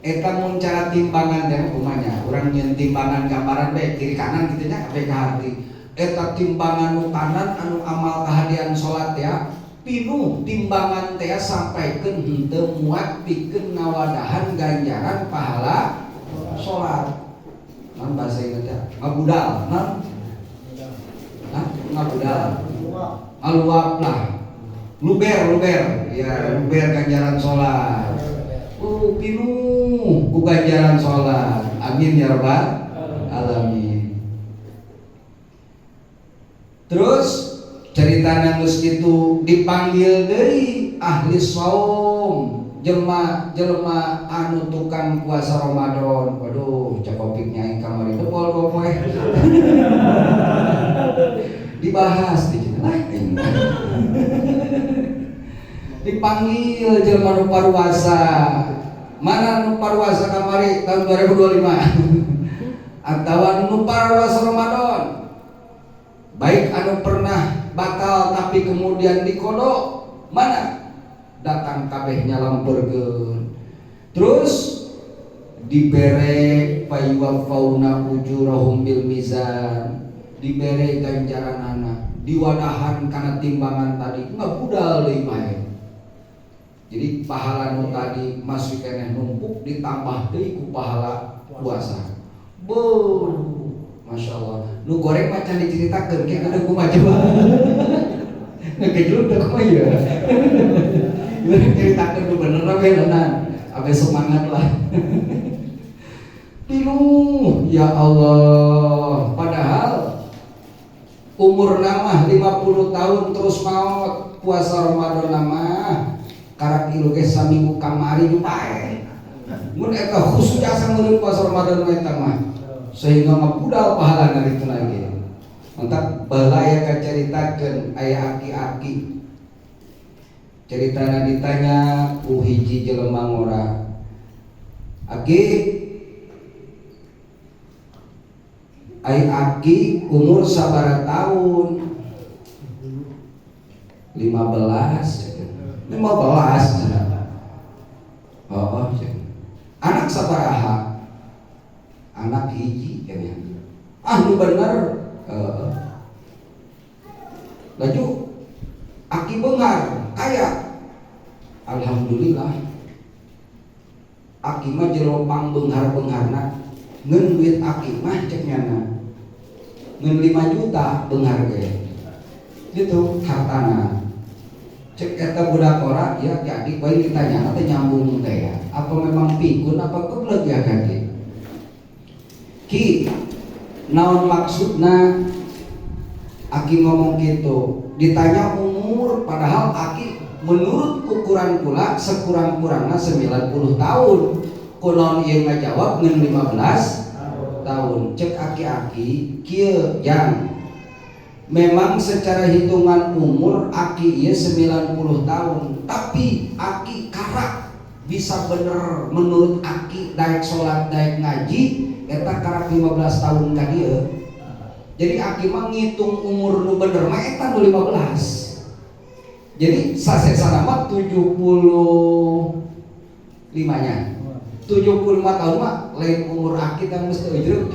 Eta mun cara timbangan teh kumaha, urang nyeun timbangan gambaran bae kiri kanan kitu nya kabeh ka hati. Eta timbangan nu kanan anu amal kahadean salat ya pinuh timbangan teh sampaikeun henteu muat pikeun ngawadahan ganjaran pahala salat. Non bahasa Indonesia ngabudal non. Hah? Ngabudal ngaluap lah, luber luber ya, luber ganjaran salat. Pinuh ku ganjaran salat. Amin ya rabbal alamin. Terus cerita geus kitu dipanggil deui ahli saum, jelema jelema anu tukang puasa Ramadan. Waduh, cakopik nyai kamari teh pol poe dibahas di lah aing. Dipanggil jelema nu paruasa. Mana nu paruasa kamari tahun 2025 atau nu paruasa Ramadan, baik anu pernah batal tapi kemudian dikodok, mana datang kabeh nyalamperkeun. Terus dibere fayuwaffawna ujurahum bil mizan, dibere ganjaranana diwadahan kana timbangan tadi ngabudal deui bae. Jadi pahala nu tadi masih keneh numpuk ditambah deui ku pahala puasa. Beuh, Masya Allah. Nu goreng mah can diceritakeun ke ada kumaha coba. Ngekejut teh kumaha ya. Urang ceritakeun nu bener we leunang. Abe semangat lah. Pinuh ya Allah. Padahal umur nama 50 tahun terus maut puasa Ramadan nama karak ilu ge saminggu kamari nu pae. Mun eta khusus jasa meureun puasa Ramadan eta mah sehingga ngabudal pahala dari itu lagi. Mantap baheula aya kacaritakeun aya aki-aki. Ceritana ditanya ku hiji jelema ngora. Aki, ai aki umur sabaraha tahun? 15. 15. Oh, anak sabaraha? Anak hiji kayaknya. Ah, nu bener. Laju aki beunghar kaya. Alhamdulillah. Aki mah jelema pangbeunghar-beungharna ngeun duit aki mah cek nyana. Ngeun 5 juta beunghar ge. Gitu hartana. Cek eta budak ora ya jadi bae ditanya teh nyambung teh ya. Apa memang pikun apa geblek ya kaki? Ki, naon maksudna aki ngomong gitu? Ditanya umur padahal aki menurut ukuran kula sekurang-kurangnya 90 tahun. Kunaon ieu ngajawab ngeun 15 tahun. Cek aki-aki kieu yang memang secara hitungan umur aki ieu 90 tahun, tapi aki karak bisa bener menurut aki daek salat daek ngaji eta karak 15 tahun ka dieu. Jadi aki mah ngitung umur nu bener mah eta nu 15. Jadi sasesana mah 75 nya. 75 tahun mah lain umur aki teh, geus teu ujrug.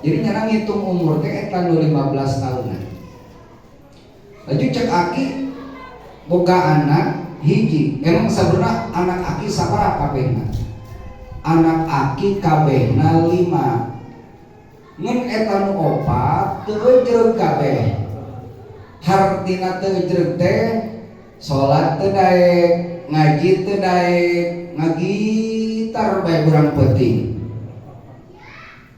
Jadi nyana ngitung umur teh eta nu 15 tahunan. Laju cek aki boga anak hiji. Emang sebenarnya anak aki sabaraha kabehna? Anak aki kabehna lima, ngan eta nu opat teu ujrug kabeh. Hartina teu ujrug teh salat teu daek, ngaji teu daek, ngagitar bae beurang peuting,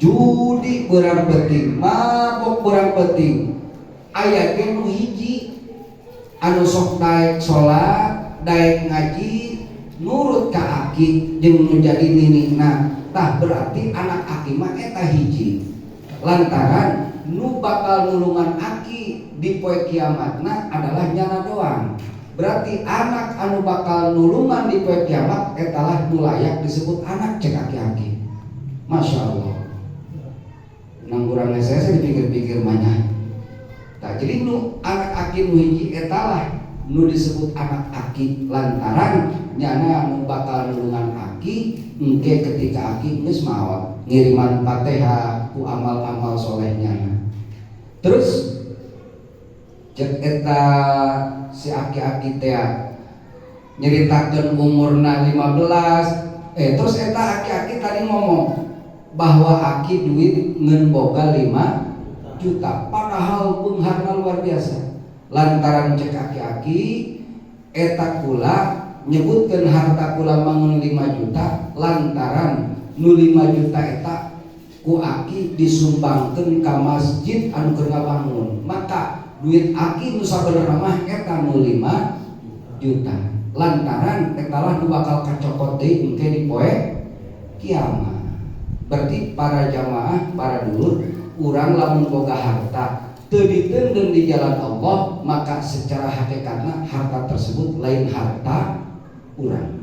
judi beurang peuting, mabok beurang peuting. Aya ge nu hiji anu sok daek salat, daek ngaji, nurut ka aki jeung nu jadi ninina. Tah, berarti anak aki mah eta hiji, lantaran nu bakal nulungan aki di poe kiamatna adalah nyana doang. Berarti anak anu bakal nulungan di poe kiamat etalah nu layak disebut anak cek aki-aki. Masya Allah, nang kurangnya saya dipikir-pikir banyak. Nah, jadi nu anak aki nu hiji etalah nu disebut anak aki, lantaran nyana nu bakal nulungan aki engke ketika aki geus maot, ngiriman Fatihah ku amal-amal soleh nyana. Terus cek eta si aki-aki teh nyeritakeun umurna 15. Terus eta aki-aki tadi ngomong bahwa aki duit ngen boga 5 juta, padahal beungharna luar biasa, lantaran cek aki-aki eta kula nyebutkan harta kula mangun 5 juta lantaran nu 5 juta eta ku aki disumbangkeun ka masjid anu keur ngabangun. Maka duit aki nu sabenerna mah eta nu 5 juta, lantaran eta lah nu bakal kacokot deui engke di poe kiamat. Berarti para jamaah, para dulur, urang lamun boga harta teu diteundeun di jalan Allah, maka secara hakikatna harta tersebut lain harta urang.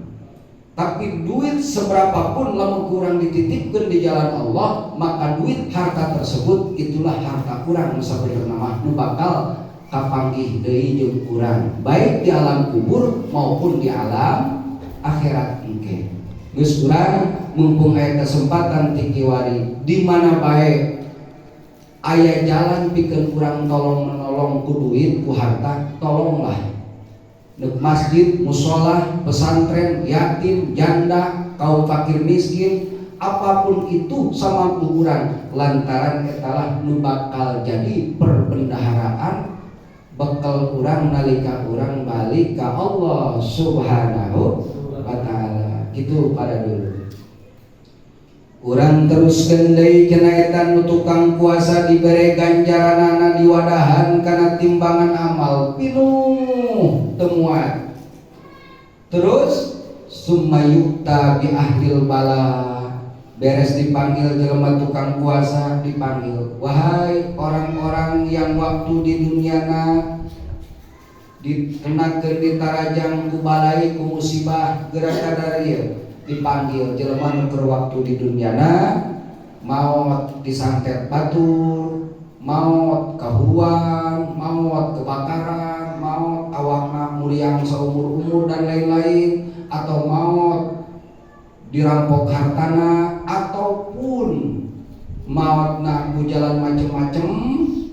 Tapi duit seberapapun lamun kurang dititipkan di jalan Allah, maka duit harta tersebut itulah harta urang nu sabenerna mah, nu bakal kapanggih deui jeung urang baik di alam kubur maupun di alam akhirat engke. Geus, urang mumpung aya kesempatan ti kiwari, di mana bae aya jalan pikeun urang tolong menolong ku duit, ku harta, tolonglah. Nuk masjid, musola, pesantren, yatim, janda, kaum fakir miskin, apapun itu sama urang, lantaran etalah nu bakal jadi perbendaharaan bekal urang nalika urang balik ke Allah Subhanahu wa Ta'ala. Gitu pada dulu. Urang teruskeun deui. Cenah eta nu tukang puasa dibere ganjaranana diwadahan kana timbangan amal pinuh, teu muat. Terus summa yu'ta bi ahlil bala. Beres dipanggil jelema tukang puasa, dipanggil, "Wahai orang-orang yang waktu di dunia na dikenakeun, ditarajang ku balai, ku musibah, gerak kadarieu." Dipanggil jelema nu keur waktu di dunyana maot disantet batur, maot kahuruan, maot kebakaran, maot awakna muriang seumur-umur dan lain-lain, atau maot dirampok hartana, ataupun maotna ku jalan macem-macem,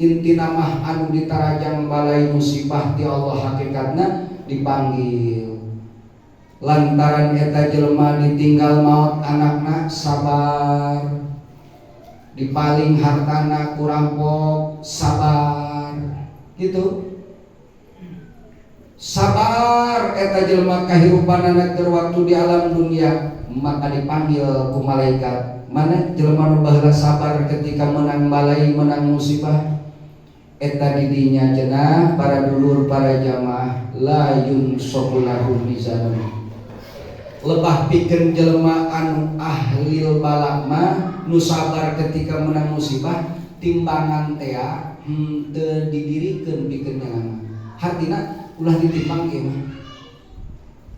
intina mah anu ditarajang balai musibah ti Allah hakikatna dipanggil. Lantaran eta jelema ditinggal maut anakna sabar, dipaling hartana kurampok sabar, gitu sabar eta jelema kahirupanana keur waktu di alam dunia. Maka dipanggil ku malaikat, "Mana jelema nu baheula sabar ketika menang balai, menang musibah?" Eta didinya cenah, para dulur, para jamaah, la yunsobu lahu mizanun. Lebah pikeun jelema anu ahlil balak mah, nu sabar ketika menang musibah, timbangan tea henteu didirikeun pikeun mah. Hartina ulah ditimbang ieu mah.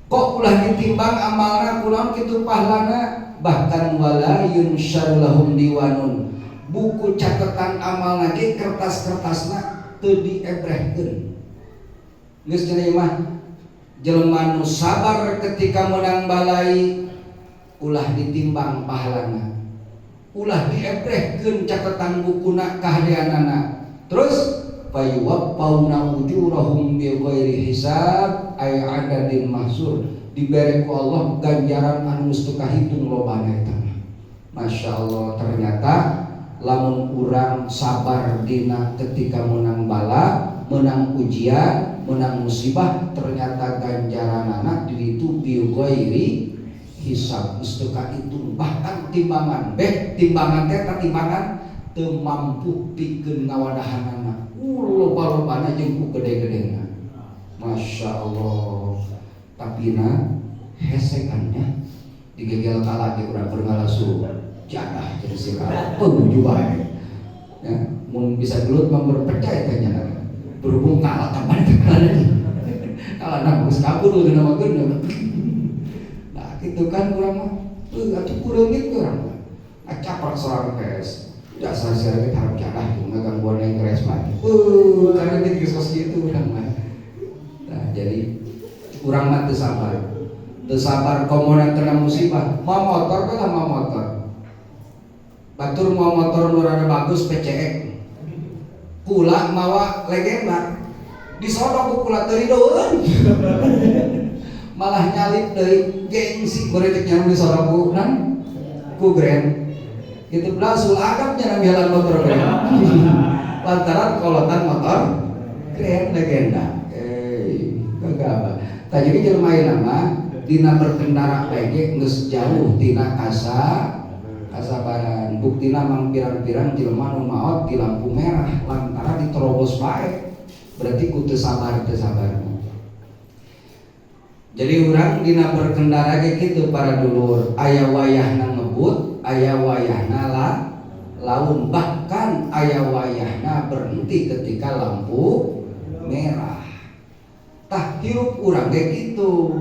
Kok ulah ditimbang amalna, kunaon kitu pahlana? Bahkan wala yunsyaru lahum diwanun, buku catatan amal ge kertas-kertasna teu diebrehkeun. Geus cenah mah jelema nu sabar ketika menang balai. Ulah ditimbang pahalana, ulah diebrehkeun catatan bukuna kahadeanana. Terus fayuwaffawna ujurahum bi ghairi hisab ay adadin mahsur, dibere ku Allah ganjaran anu geus teu kahitung lobana eta mah. Masya Allah, ternyata lamun urang sabar dina ketika menang bala, menang ujian, menang musibah, ternyata ganjaranana di ditu bi ghairi hisab, geus teu kahitung. Bahkan timbangan beh, timbangan teh timbangan teu mampu pikeun ngawadahanana, loba-lobana jeung ku gede-gedena. Masya Allah. Tapi na hese kan nya, digegel kalah ge urang ngala jadah jadi si kalah oh bae ya. Mun bisa gelut mah berpecah eta nya. Berhubung kalah, kapan teh kalah deui, kalah nah geus kabur lu nama. Nah, gitu kan urang mah atuh kureungit urang mah acaprak sorang PS dasar sia kita harap jadah ngagangguan yang keres mah karena gitu geus gitu urang mah. Nah, jadi urang mah teu sabar, teu sabar komo kena musibah. Mau motor kan, mau motor batur, mau motor nu rada bagus PCX, kula mawa Legenda, disodok ku kula teu ridoeun, malah nyalip deui. Gengsi beureut nya disodok ku nan ku Grand gitu. Langsung adabnya jalan motor Grand lantaran kolotan motor Grand Legenda gagah. Tah, jadi jelema ayeuna mah dina berkendara bae geus jauh tina kasabaran. Buktina mang pirang-pirang jelema nu maot di lampu merah lantaran diterobos bae, berarti ku teu sabar, teu sabar. Jadi urang dina berkendara kayak gitu, para dulur, aya wayahna ngebut, aya wayahna lah laun, bahkan aya wayahna berhenti ketika lampu merah. Tah, hirup urang kayak gitu,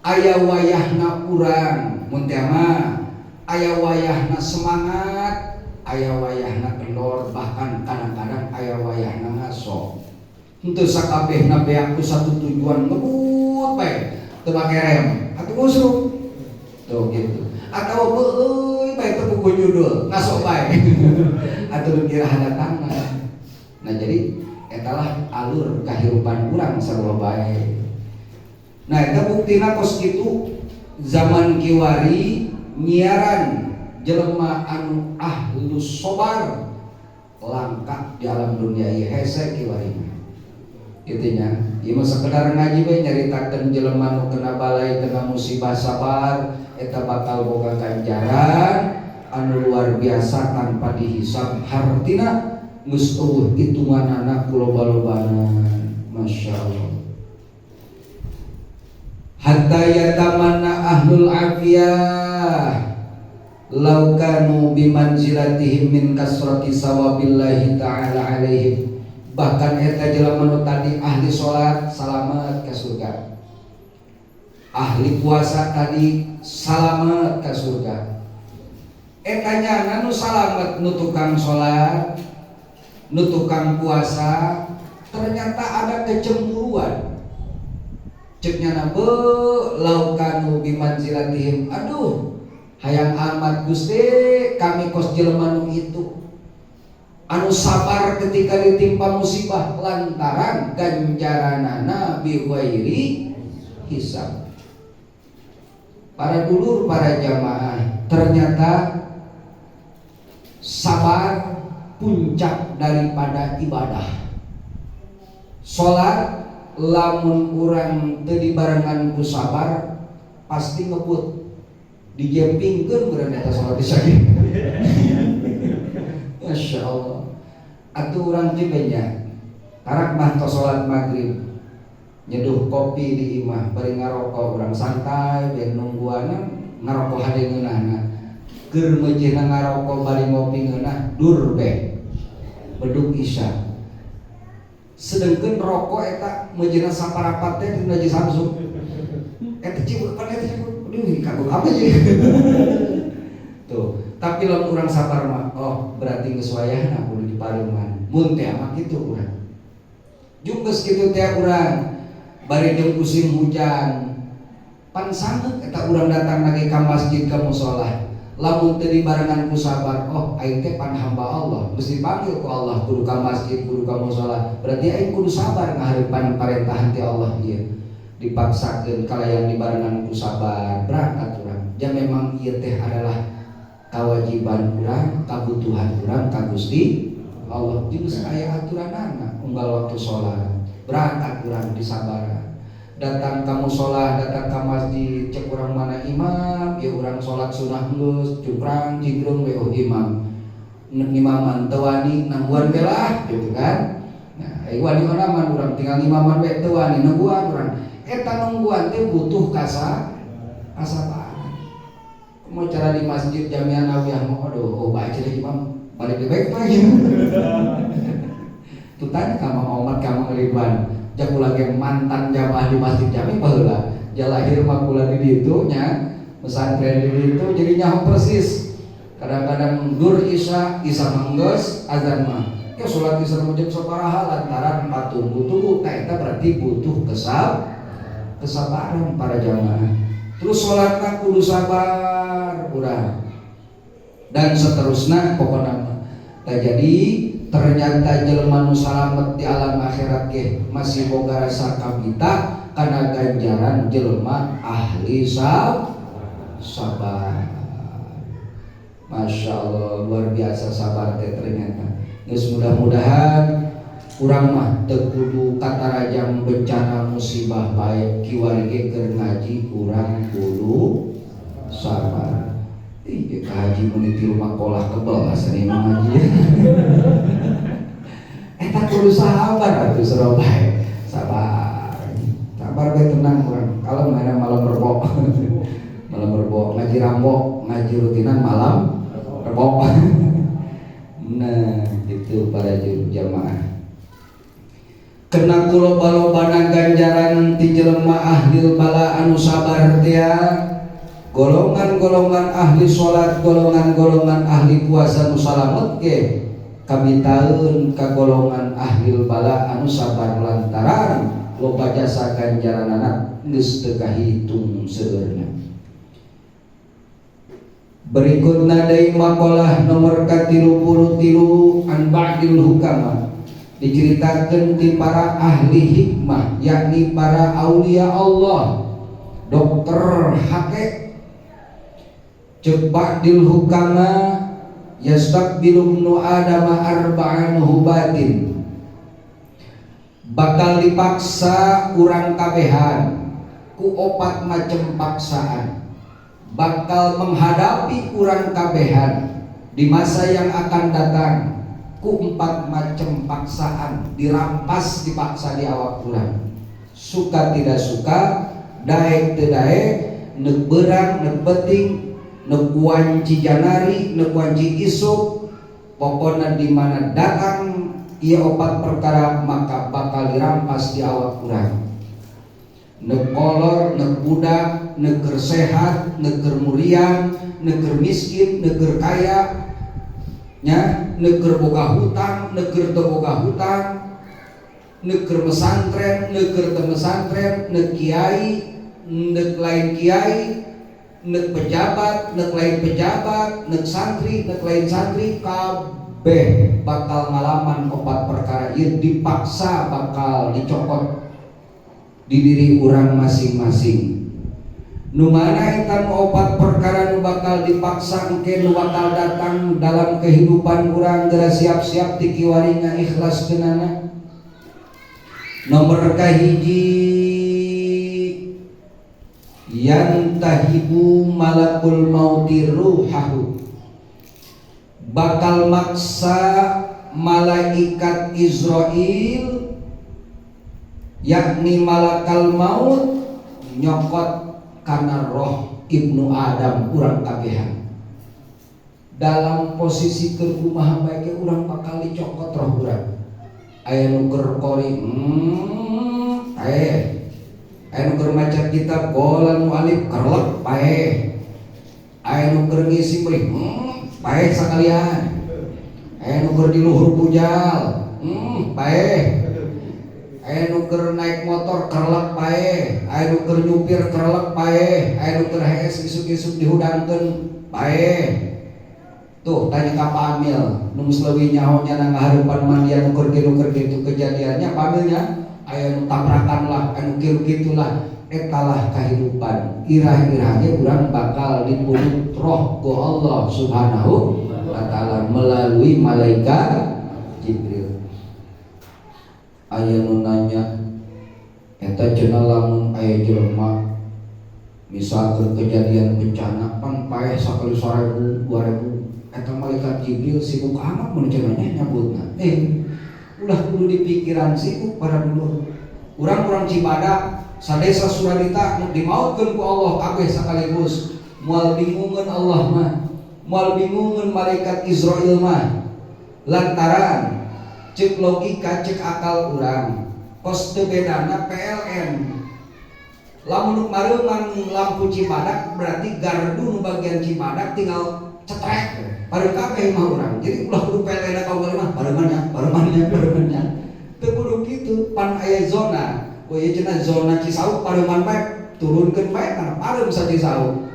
aya wayahna urang mun teh mah aya wayahna semangat, aya wayahna kendor, bahkan kadang-kadang aya wayahna ngaso. Henteu sakabehna beak ku satu tujuan, ngebut bae teu make rem atuh ngusrup tuh gitu, atau beueuy bae teu buku judul, ngaso bae atuh nu kira hadatangna. Nah, jadi etalah alur kehidupan urang sarua bae. Nah, eta buktina kos kitu zaman kiwari nyiaran jelema anu ahlus sobar langka di alam dunia ieu, hese kiwari mah kitu nya. Ieu mah sekedar ngaji we, nyaritakeun jelema nu kena balai, kena musibah sabar, eta bakal boga ganjaran anu luar biasa tanpa dihisab, hartina geus euweuh hitunganana ku loba-lobana. Masya Allah. Hatta yatamanna ahlul afiyah law kanu bimanzilatihim min kasrati sawabillahi ta'ala alaihim. Bahkan eta jelema nu tadi ahli salat salamet ke surga, ahli puasa tadi salamet ke surga, eta nyana nu salamet, nu tukang salat, nu tukang puasa, ternyata ada kecemburuan. Cek nyana, be law kanu bimanzilatihim, aduh hayang amat Gusti kami kos jelema nu itu, anu sabar ketika ditimpa musibah, lantaran ganjaranana bi ghairi hisab. Para dulur, para jamaah, ternyata sabar puncak daripada ibadah. Salat lamun urang teu dibarengan ku sabar pasti ngebut, dijempingkeun urang eta salat isya. Masya Allah. Atuh urang juga nya karak mah tos salat maghrib, nyeduh kopi di imah bari ngarokok urang santai, biar nungguana ngarokok hade ngeunahna. Keur meujeuhna ngarokok bari ngopi ngeunah, dur beh beduk isya. Sedengkeun rokok eta meujeuhna saparapat teh dina Samsung eta cibuk pan eta cibuk, aduh kagok apa sih tuh. Tapi lamun urang sabar mah, oh berarti geus wayahna kudu dipareuman. Mun teh mah kitu urang. Jung geus kitu teh urang bari jeung musim hujan. Pan sangeuk eta urang datang lagi ka masjid, ka musola, lamun teu dibarengan ku sabar. Oh, aing teh pan hamba Allah, geus dipanggil ku Allah, kudu ka masjid, kudu ka musola, berarti aing kudu sabar ngahareupan parentahan ti Allah ieu. Dipaksakeun kalayan dibarengan ku sabar, berangkat urang. Ja memang ieu teh adalah kewajiban urang, kabutuhan urang ka Gusti Allah. Jeung aya aturanana unggal waktu sholat. Berangkat urang disabaran, datang ka musola, datang ka masjid. Cek urang, "Mana imam ya?" Urang sholat sunah geus cukrang cingkrung we. Oh, imam ngimaman teu wani, nungguan we lah, gitu kan. Nah, ai wani onaman urang tinggal ngimaman we, teu wani, nungguan urang. Eta nungguan teh butuh kasabaran. Mau cara di masjid Jamiah Nawiyah mau, aduh, oh, baca deh imam balik lebih baik lagi tuh. Tanya ka Mang Omat, ka Mang Ridwan, jak kula ge mantan jamaah di Masjid Jami baheula. Ja lahir mah kula di ditu nya, pesantren di ditu, jadi nyaho persis. Kadang-kadang dur isya, isya manggeus azan mah ke sholat isya mau jam sabaraha lantaran tunggu-tunggu. Nah, eta berarti butuh kesabaran para jamaah. Terus sholatna kudu sabar kurang dan seterusnya. Pokoknya mah jadi ternyata jelema nu salamet di alam akhirat ge masih boga rasa kabita karena ganjaran jelema ahli sabar. Masya Allah, luar biasa sabar teh ternyata. Geus, mudah-mudahan urang mah teu kudu katarajang bencana musibah bae. Kiwari ge keur ngaji urang kudu sabar. Ih, ka haji mun di rumah kolah kebel asana imam ngaji. Eta kudu sabar atuh, seru bae. Sabar. Sabar bae, tenang urang. Kalau mana malam Rebo. Malam Rebo ngaji Rambo, ngaji rutinan malam Rebo. Nah, itu para jamaah. Kena kuloba-lobana ganjaran ti jelema ahli bala anu sabar teh, golongan-golongan ahli salat, golongan-golongan ahli puasa nu salamet ge kabitaeun ka golongan ahli bala anu sabar, lantaran loba jasa ganjaranana geus teu kahitung seueurna. Berikutna deui makalah nomor ka-33, an ba'dil hukama, diceritakan di para ahli hikmah, yakni para aulia Allah, dokter hake. Cek ba'dil hukama, yastaqbilu ibnu adam arba'an hubatin, bakal dipaksa urang kabehan ku opat macam paksaan, bakal menghadapi urang kabehan di masa yang akan datang ku empat macam paksaan, dirampas, dipaksa di awak urang, suka tidak suka, daek teu daek, nek berang nek beting, nek wanci janari nek wanci isuk, pokoknya di mana datang ia opat perkara maka bakal dirampas di awak urang. Nek kolor nek budak, nek keur sehat nek keur muriang, nek keur miskin nek keur kaya nya, nek keur boga hutang nek keur teu boga hutang, nek keur mesantren nek keur teu mesantren, nek kiai nek lain kiai, nek pejabat nek lain pejabat, nek santri nek lain santri, kabeh bakal ngalaman opat perkara ieu, dipaksa, bakal dicokot di diri urang masing-masing. Nu mana eta nu opat perkara nu bakal dipaksa engke, nu bakal datang dalam kehidupan urang? Geura siap-siap ti kiwari ngaikhlaskeunana. Nomor kahiji, yantahibu malakul mauti ruhahu, bakal maksa malaikat Izrail, yakni malakal maut, nyokot karena roh ibnu Adam urang kabehan. Dalam posisi keur kumaha bae urang bakal dicokot roh urang. Aya nu keur qori, paeh. Aya nu keur maca kitab, qolal mualif, kerlek, paeh. Aya nu keur ngisi beri, paeh sakalian. Aya nu keur di luhur bujal, paeh. Aya nu keur naik motor kerlek paeh, aya nu keur nyupir kerlek paeh, aya nu keur hees isuk-isuk dihudangkeun paeh. Tuh tanya ka Pak Amil, nu geus leuwih nyaho nya ngahareupan mandian nu keur kitu kejadiannya Pak Amilnya, aya nu tabrakan lah, aya nu kieu kitu lah. Etalah kehidupan. Irah-irah ge urang bakal dipundut roh ku Allah Subhanahu wa taala melalui malaikat Jibril. Aya nu nanya eta cenah lamun aya jelema misalkan kejadian bencana pan paeh sakali 1000 2000 eta malaikat Jibril sibuk amat mun cenah nya nyabutna. Ulah kudu dipikiran sibuk para dulur. Urang-urang Cibadak sadesa Suradita dimautkeun ku Allah kabeh sekaligus. Moal bingungeun Allah mah, moal bingungeun malaikat Izrail mah. Lantaran cek logika cek akal urang kos teu bedana PLN lamun nu mareuman lampu Cibadak berarti gardu nu bagian Cibadak tinggal cetrek pareum kabeh mah urang. Jadi ulah kudu PLN ka mah pareuman nya pareuman nya pareuman nya teu kudu kitu, pan aya zona. Oh ieu cenah zona Cisauk pareuman bae turunkeun bae kana pareum sa Cisauk.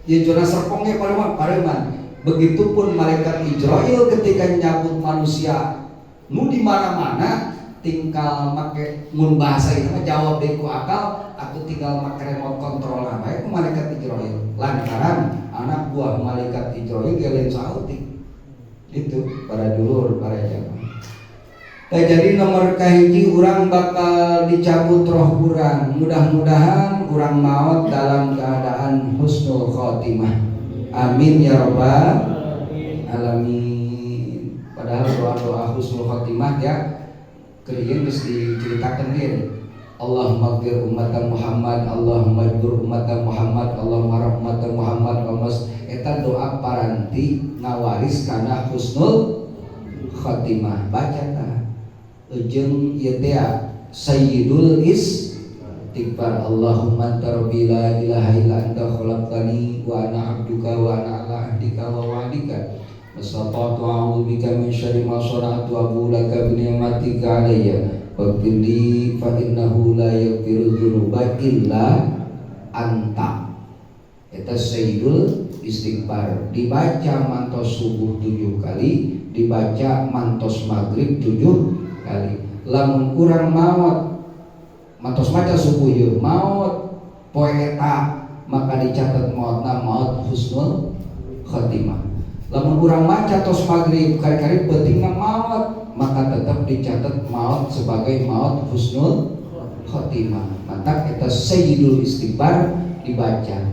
Ieu zona Serpong ge pareuman pareuman. Begitupun malaikat Izrail ketika nyabut manusia nu di mana-mana tinggal make mun bahasa itu mah jawab deui ku akal atau tinggal make remote control bae ku malaikat Izrail. Lantaran anak buah malaikat Izrail ge lain saeutik. Itu para dulur para jamaah. Nah, jadi nomor kahiji urang bakal dicabut roh urang. Mudah-mudahan urang maut dalam keadaan husnul khotimah. Amin ya robbal alamin. Padahal doa-doa husnul khotimah ya keriin geus diceritakeun ge. Allahumma gfir umat Muhammad, Allahumma jbur umat Muhammad, Allahumma rahmat Muhammad, Allahumma eta doa paranti ngawaris kana husnul khotimah. Baca tah. Ejeng ieu teh sayyidul istighfar. Allahumma anta rabbi la ilaha illa anta khalaqtani wa ana abduka wa ana ala ahdika wa wa'dika mastata'tu a'udzu bika min syarri ma sana'tu abu laka bi ni'matika alayya faghfirli fa innahu la yaghfiru dzunuba illa anta. Eta sayyidul istighfar dibaca mantos subuh 7 kali, dibaca mantos maghrib 7 kali. Lamun kurang maot mantos maca subuh ieu maot poe eta maka dicatat maotna maot husnul khotimah. Lamun urang maca tos maghrib kari-kari peutingna maot maka tetap dicatat maot sebagai maot husnul khotimah. Mantak eta sayyidul istighfar dibaca.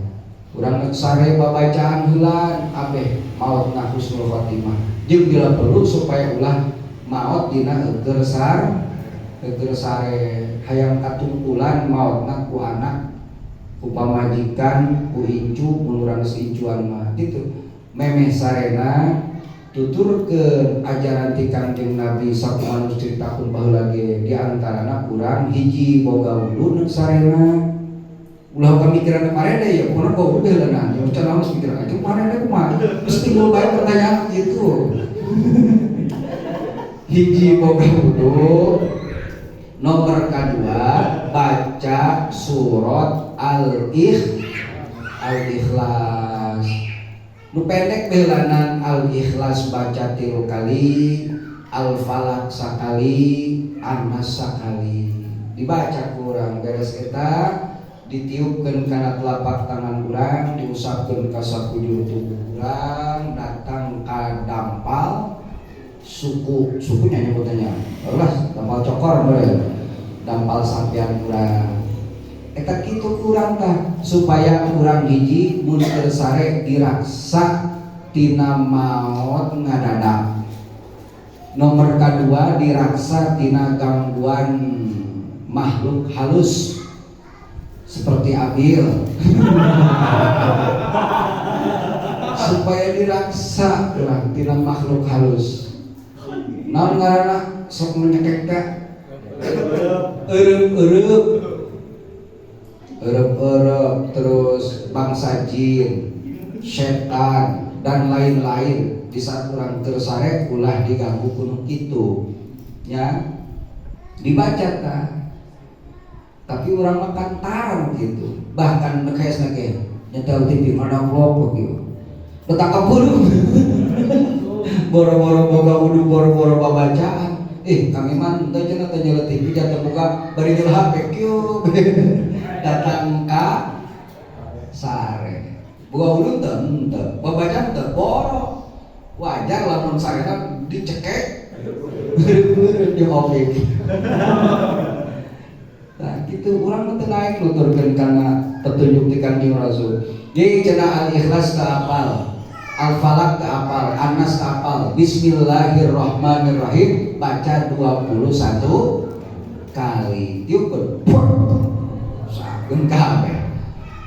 Urang sare babacaan heulaan abeh maotna husnul khotimah. Jeung bila perlu supaya ulah maot dina heueur sare hayang katungkulan maotna ku anak ku pamajikan ku incu mun urang geus incuan mah gitu. Memeh sarena tuturkeun ajaran ti Kangjeng Nabi sakumaha nu diceritakeun baheula ge di antarana urang hiji boga wudu neuk sarena. Ulah pamikiran parede ya pokona boga wudu heula ya can naon geus mikiran aja parede kumaha geus timbul bae pertanyaan gitu. Hiji boga wudu, nomor kedua baca surat Al-Ikhlas. Nu pendek belanan Al-Ikhlas baca 3 kali, Al-Falaq sakali, An-Nas sakali. Dibaca kurang beres eta ditiupkeun kana telapak tangan urang, diusapkeun ka sakujur tubuh urang, datang ka dampal suku, sukunya nyebutannya. Barulah dampal cokor meureun. Dampal sampean urang. Eta kitu kurang tah supaya urang hiji mun keur sare diraksa tina maot ngadadak. Nomor kedua diraksa tina gangguan makhluk halus seperti Abil. Supaya diraksa urang tina makhluk halus. Naon ngaranna sok menyekek teh? Eureub-eureub. Eureub-eureub terus bangsa jin, setan dan lain-lain. Di saat urang keur sare ulah diganggu ku nu kitu. Nya. Dibaca ta, tapi urang makan tarang gitu. Bahkan kayak ge nyetel TV ngadamplok gitu, betapa buruk, boro-boro boga wudu, boro-boro babacaan. Kami mah teu cenah teh nyetel TV, jatuh buka bari nyetel HP kieu datang ka sare. Boga wudu teu? Henteu. Babacaan teu? Boro. Wajar lamun sarena dicekek beureum jeung opik. Nah, gitu urang mah teu naik nuturkeun kana petunjuk ti Kanjeng Rasul. Ye cenah, Al-Ikhlas teu apal, Al-Falaq teu apal, An-Nas teu apal. Bismillahirrahmanirrahim baca 21 kali. Tiupkeun. Sakeun kabeh.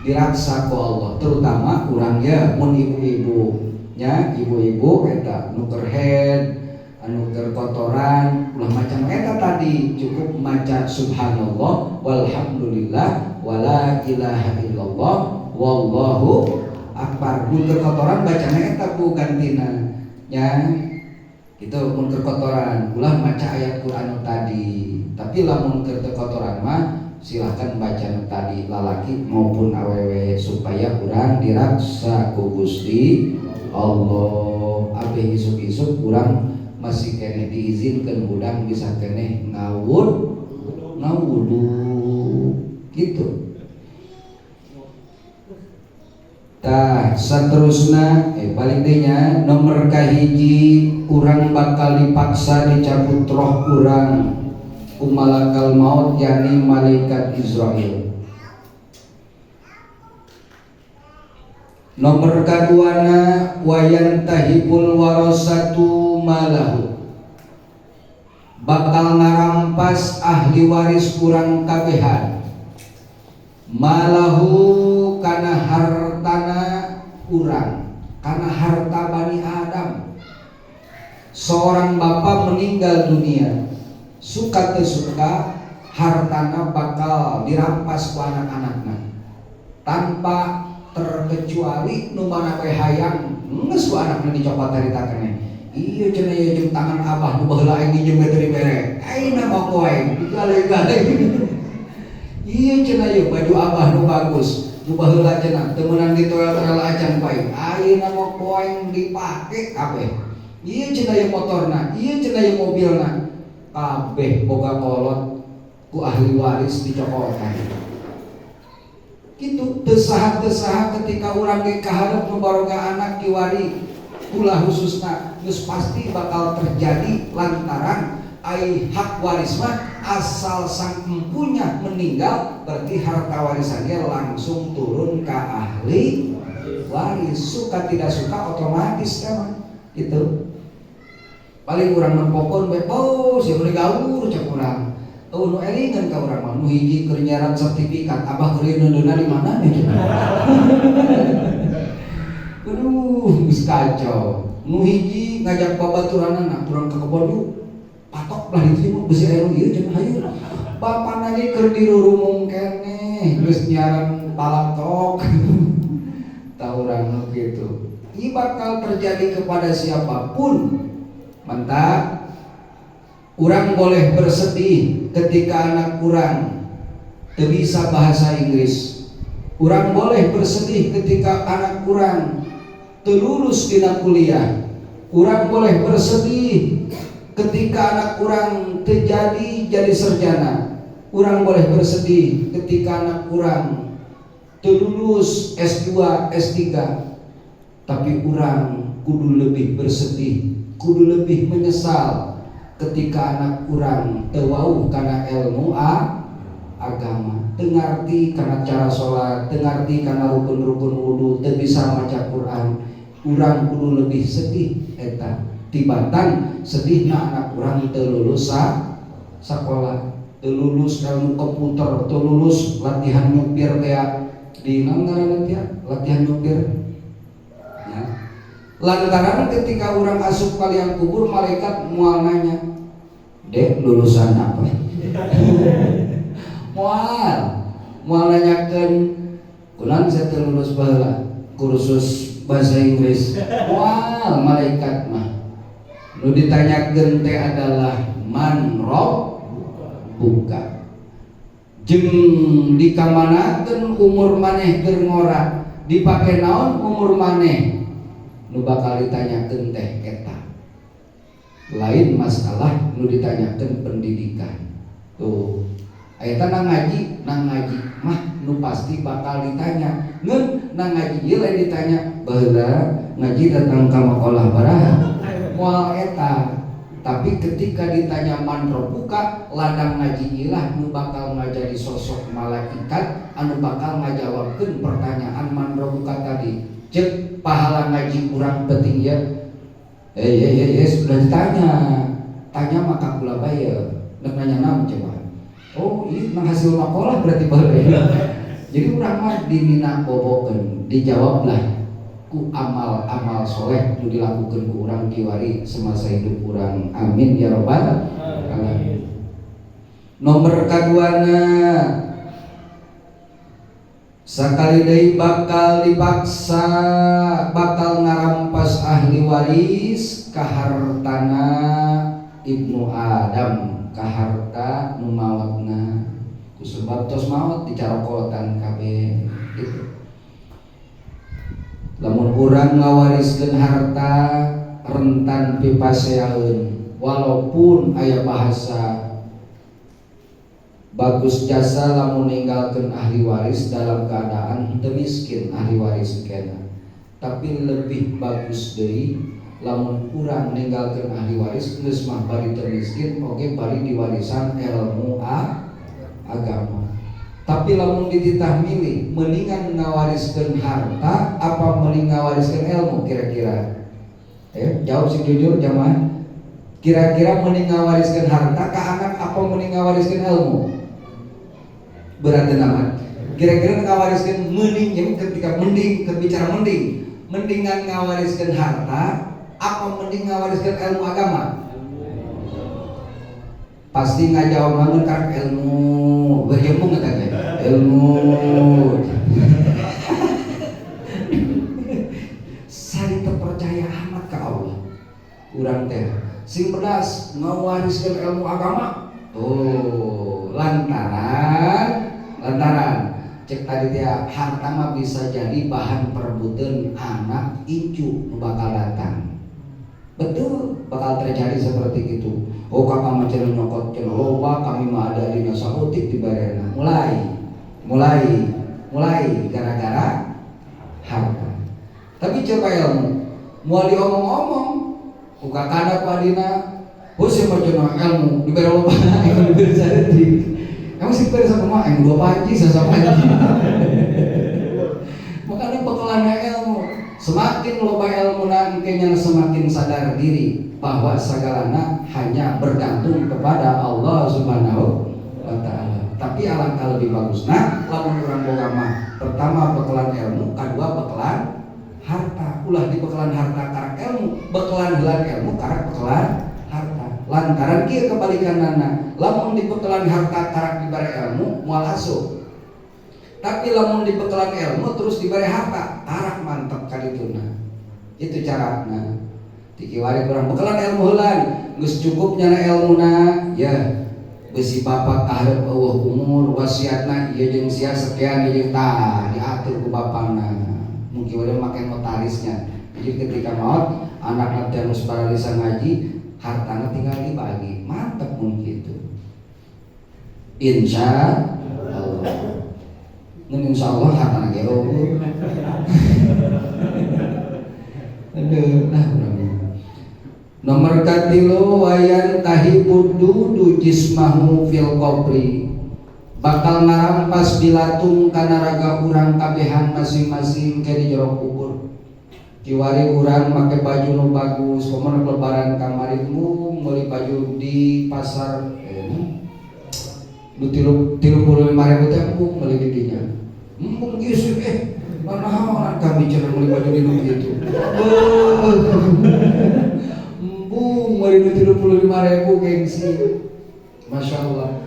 Diraksa ku Allah, terutama urang ya mun ibu-ibu nya, ibu-ibu eta nu keur haid, anu keur kotoran, ulah macam eta tadi, cukup maca subhanallah walhamdulillah wala ilaha illallah wallahu akbar. Mun keur kotoran bacana eta, Bu, gantina nya itu. Mun keur kotoran ulah maca ayat Quran tadi, tapi lamun keur teu kotoran mah silahkan baca nu tadi, lalaki maupun awewe, supaya urang diraksa ku Gusti Allah. Abeh isuk-isuk urang masih keneh diizinkan hudang, bisa keneh ngawudu gitu. Tah, seterusna balik deui nya, nomor kahiji, urang bakal dipaksa dicabut roh urang ku malakal maut, yakni malaikat Izrail. Nomor kaduana, wayantahibul warasatu malahu, bakal ngarampas ahli waris urang kabehan malahu kana hartana urang, kana harta Bani Adam. Seorang bapak meninggal dunia, suka teu suka hartana bakal dirampas ku anak-anakna tanpa terkecuali. Nu mana we hayang, geus ku anakna dicopot harita keneh. Iya cenah, ieu jeung tangan abah nu baheula aing nginjem we teu dibere, ayeuna mah ku aing digale-gale. Iya cenah, ieu baju abah nu bagus, nu baheula cenah teu meunang ditoel-toel acan ku aing, ayeuna mah ku aing dipake kabeh. Iya cenah, ieu motorna, ieu cenah, ieu mobilna, kabeh boga kolot ku ahli waris dicokotan gitu. Teu saha-teu saha ketika urang ge kaharep nu baroga anak kiwari ulah khususna, geus pasti bakal terjadi, lantaran ai hak waris mah asal sang empunya meninggal berarti harta warisannya langsung turun ke ahli waris, suka tidak suka otomatis kan gitu. Paling urang nempokeun we, oh sia meuni gaur cek urang. Oh, nu elingan ka urang mah nu hiji keur nyiaran sertifikat, abah keur neundeunna di mana nih. Aduh, geus kacau. Nu hiji ngajak babaturanana, urang ke kebon yuk. Patok lah itu mah besi aya nu ieu cenah, hayu. Bapana ge keur dirurumung keneh, geus nyiaran palatok. Tah, urang nu kitu. Ini bakal terjadi kepada siapapun. Mantap. Urang boleh bersedih ketika anak urang teu bisa bahasa Inggris. Urang boleh bersedih ketika anak urang teu lulus dina kuliah. Urang boleh bersedih ketika anak urang terjadi jadi sarjana. Urang boleh bersedih ketika anak urang teu lulus S2, S3. Tapi urang kudu lebih bersedih, kudu lebih menyesal ketika anak urang teu wawuh kana ilmu agama, teu ngarti kana cara sholat, teu ngarti kana rukun-rukun wudu, teu bisa maca Quran. Urang kudu lebih sedih eta tibatan sedihna anak urang teu lulus sakola, teu lulus ilmu komputer, teu lulus latihan nyupir teh di naon ngaranna teh, latihan nyupir ya. Lantaran ketika orang asup ka liang kubur, malaikat moal nanya, "Dek, lulusan apa?" Moal moal nanyakeun, "Kunaon saya teu lulus baheula kursus bahasa Inggris?" Moal. Malaikat mah nu ditanyakeun teh adalah man rob. Buka jeung dikamanakeun umur maneh keur ngora, dipake naon umur maneh, nu bakal ditanyakeun teh eta. Lain masalah nu ditanyakeun pendidikan tuh. Eta nang ngaji mah nu pasti bakal ditanya. Ngeun nang ngaji ieu lain ditanya baheula ngaji datang ka makolah baraha moal eta. Tapi ketika ditanya man rabbuka, ladang ngaji ilah nu bakal ngajadi sosok malaikat anu bakal ngajawabkeun pertanyaan man rabbuka tadi. Cek pahala ngaji kurang penting ya. Sudah ditanya. Tanya maka kula bae nek nanya naon coba. Oh, ini nang hasil makalah berarti baheula. Jadi urang mah dinina bobokeun, dijawablah ku amal-amal soleh nu dilakukan ku urang kiwari semasa hidup urang. Amin ya robbal alamin. Nomor kaduana, sakali deui bakal dipaksa, bakal ngarampas ahli waris kahartana Ibnu Adam, kaharta nu maotna. Ku sebab tos maot dicarokotan kabeh gitu. Lamun urang ngawariskeun harta rentan pipaseaeun, walaupun aya bahasa bagus jasa lamun ninggalkeun ahli waris dalam keadaan teu miskin ahli waris kena, tapi lebih bagus deui lamun urang ninggalkeun ahli waris geus mah bari teu miskin oge bari diwarisan ilmu agama. Tapi lamun dititah milih, mendingan ngawariskeun harta apa mending ngawariskeun ilmu kira-kira? Jawab sing jujur jamaah. Kira-kira mending ngawariskeun harta ke anak apa mending ngawariskeun ilmu? Berat amat. Kira-kira ngawariskeun mending ya, ketika mending, kebicara mending, mendingan ngawariskeun harta apa mending ngawariskeun ilmu agama? Pasti ngajawab bangun kan ilmu, berjemung katanya ilmu. Saya terpercaya amat ke Allah. Urang teh sing pedas ngawariskeun ilmu agama. Oh, lantaran cek tadi teh harta mah bisa jadi bahan perebutan anak incu nu bakal datang. Betul, bakal terjadi seperti itu. Oh, kakak mah cenah nyokot cenah loba, kami mah ada dina saeutik dibarena. Mulai gara-gara harta. Tapi coba ilmu, moal diomong-omong, ku kakana ku adina, oh siapa cenah ilmu dibere loba, aing dibere saeutik. Emang sih bere sama aing dua panji sasa panji. Makanya bekalan ilmu, semakin loba ilmu engkenya semakin sadar diri bahwa segalana hanya bergantung kepada Allah Subhanahu wa taala. Tapi alangkah lebih bagus nah lamun urang boga mah pertama bekalan ilmu, kedua bekalan harta. Ulah di bekalan harta karak ilmu, bekalan heula ilmu karak bekalan harta. Lantaran kieu kebalikanana, lamun di bekalan harta karak dibere ilmu moal asup. Tapi lamun di bekalan ilmu terus dibere harta, karak mantep kadituna. Itu carana. Dikiwari kurang bekalan ilmu heula, geus cukup nyana ilmuna, ya besi bapak kaharep eueuh umur wasiatna ieu jeung sia sekian ieu jeung tah diatur ku bapana. Mungkin wae make notarisnya. Jadi ketika maut anakna teh geus baralisa ngaji, hartana tinggal dibagi. Mantep mun kitu. Insya Allah. Ngan insya Allah hartana ge eueuh. Aduh, nah urang. Nomor katilu, wayan tahibudu jismahu fil qabri, bakal ngarampas bilatung kana raga urang kabehan masing-masing ke di jero kubur. Kiwari urang make baju nu bagus, komo lebaran kamari mung meuli baju di pasar nu 35.000 teh embung meuli di dinya. Embung ieu sih manahaonan kami cenah meuli baju di nu kitu. Embung meuli nu 35.000 gengsi. Masya Allah.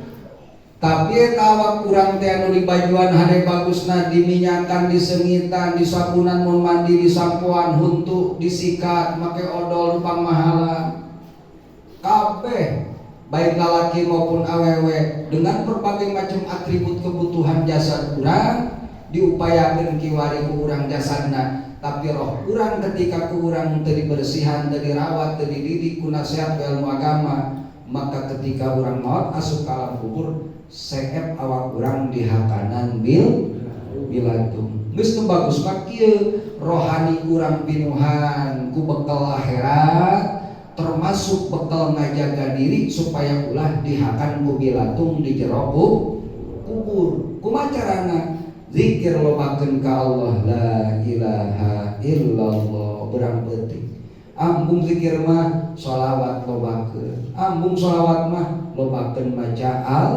Tapi eta awak urang teh anu dibajuan hade bagusna, diminyakan, disengitan, disabunan, mun mandi disampoan, huntu disikat make odol lupang mahalan. Kabeh baik lalaki maupun awewe, dengan berbagai macam atribut kebutuhan jasad urang diupayakan kiwari ku urang jasadna, tapi roh urang ketika ku urang teu dibersihan, teu dirawat, teu dididik ku nasihat, ku ilmu agama, maka ketika urang maut asup ke alam kubur, seep awak urang dihakanan bilatung. Geus nu bagus mah kieu, rohani urang pinuhan ku bekal akhirat, termasuk bekal ngajaga diri supaya ulah dihakan ku bilatung di jero kubur. Kumaha carana? Zikir lobakeun ka Allah, la ilaha illallah berang peuting. Ambung zikir mah sholawat lobakeun, ambung sholawat mah lobakeun maca Al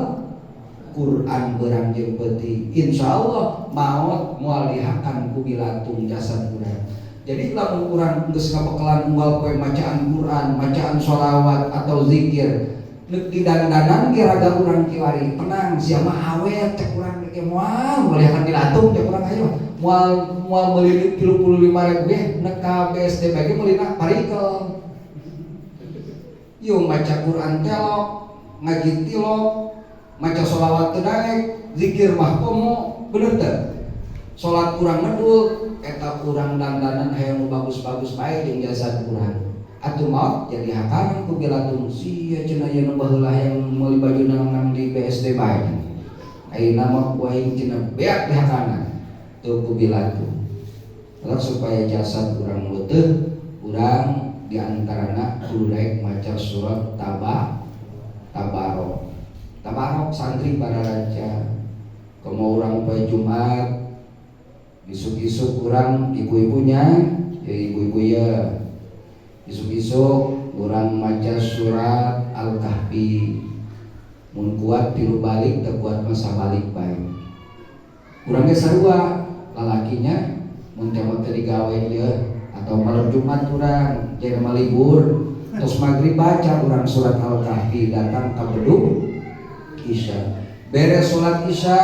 Quran berang jeung peuting. Insyaallah maot moal dihakan ku bilatung jasad urang. Jadi lamun urang geus ngabekalan unggal poe macaan Quran, macaan sholawat atau zikir, nek didandanan ge raga urang kiwari tenang, sia mah awet cek urang ge, moal melihakan bilatung cek urang. Ayo moal moal meuli 35.000 ge, nek ka BSD ge meulina parikel. Yeuh, maca Quran telok, ngaji tilok, maca sholawat teu daek, zikir mah komo, bener teu? Salat kurang ngedul, eta urang dandanan hayang nu bagus-bagus bae jeung jasad urang. Atuh maot jadi hakanan ku bilatung, sia cenah aya nu baheula hayang meuli baju nang di BSD bae. Ayeuna mah ku aing cenah beak dihakanan teu ku bilatung. Lalu supaya jasad urang leuteut, urang diantarana kudu daek maca surat Tabarok. Tabarok santri para raja. Komo urang poe Jumat isuk-isuk, urang ibu-ibunya ya, ibu-ibu ya, isuk-isuk urang maca surat Al-Kahfi, mun kuat tilu balik, teu kuat mah sabalik bae. Urang ge sarua lalakinya, mun teh teu digawe ieu atau malam Jumat urang jadi libur, terus maghrib baca urang surat Al-Kahfi datang ka beduk Isya. Beres sholat Isya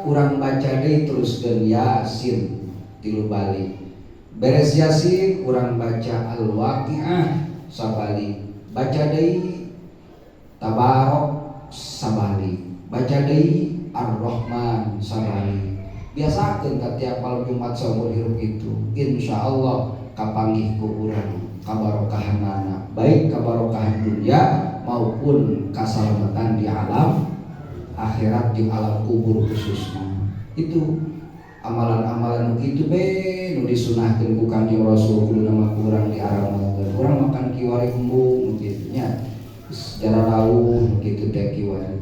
urang baca deui teruskeun Yasin tilu balik. Beres Yasin urang baca Al-Waqiah sabalik, baca deui Tabarok sabalik, baca deui Ar-Rahman sabalik. Biasakeun ka tiap malam Jumat saumur hirup itu, insyaallah kapanggih ku urang kabarokahanana, baik kabarokahan dunia maupun kasalamatan di alam akhirat di alam kubur khususnya. Itu amalan-amalan gitu be nu disunahkeun ku Kanjeng Rasul, kudu nama kurang diaramalkeun. Urang makan kiwari embung kitu nya, sejarah rawuh kitu teh kiwari.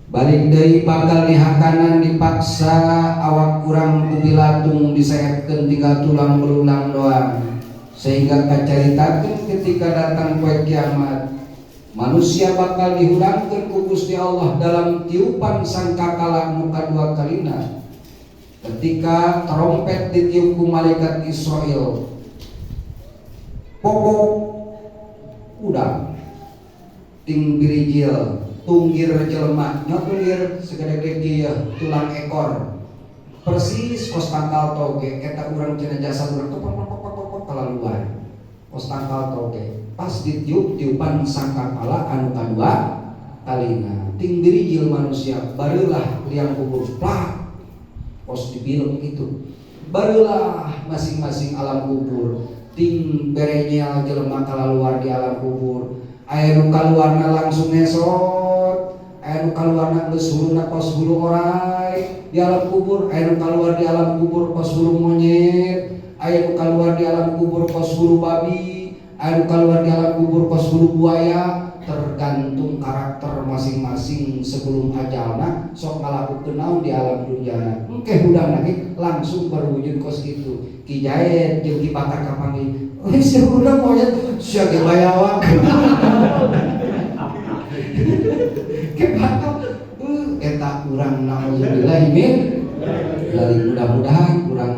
Balik deui, bakal dihakanan, dipaksa awak urang ku bilatung, disehatkeun tinggal tulang belulang doang, sehingga kacaritakeun ketika datang poe kiamat manusia bakal dihudangkeun ku Gusti Allah dalam tiupan sangkakala nu kadua kalina, ketika trompet ditiup ku malaikat Israel, pokok udah ting birijil tunggir jelema nya, tunggir segede-gede ya, tulang ekor persis kos tangkal toge. Eta urang cenah jasad urang pok pok pok pok pok kalaluar kos tangkal toge pas ditiup tiupan sangkakala anu kadua kalina. Ting birijil manusia, barulah liang kubur plak kos dibilem gitu, barulah masing-masing alam kubur, ting berenyel jelema kalaluar di alam kubur. Aya nu kaluarna langsung ngesot, aya nu kaluarna geus huluna kos hulu orai di alam kubur, aya nu kaluar di alam kubur kos hulu monyet, aya nu kaluar di alam kubur kos hulu babi, aya nu kaluar di alam kubur kos hulu buaya, tergantung karakter masing-masing sebelum ajalna sok ngalakukeun naon di alam dunia. Engke hudang lagi langsung berwujud kos gitu. Ki Jaet jeung Ki Bakar kapanggih, "Oh, si hudang monyet sia ge bayawak." Ki Bakar eta urang, naudzubillah min dzalik. Mudah-mudahan urang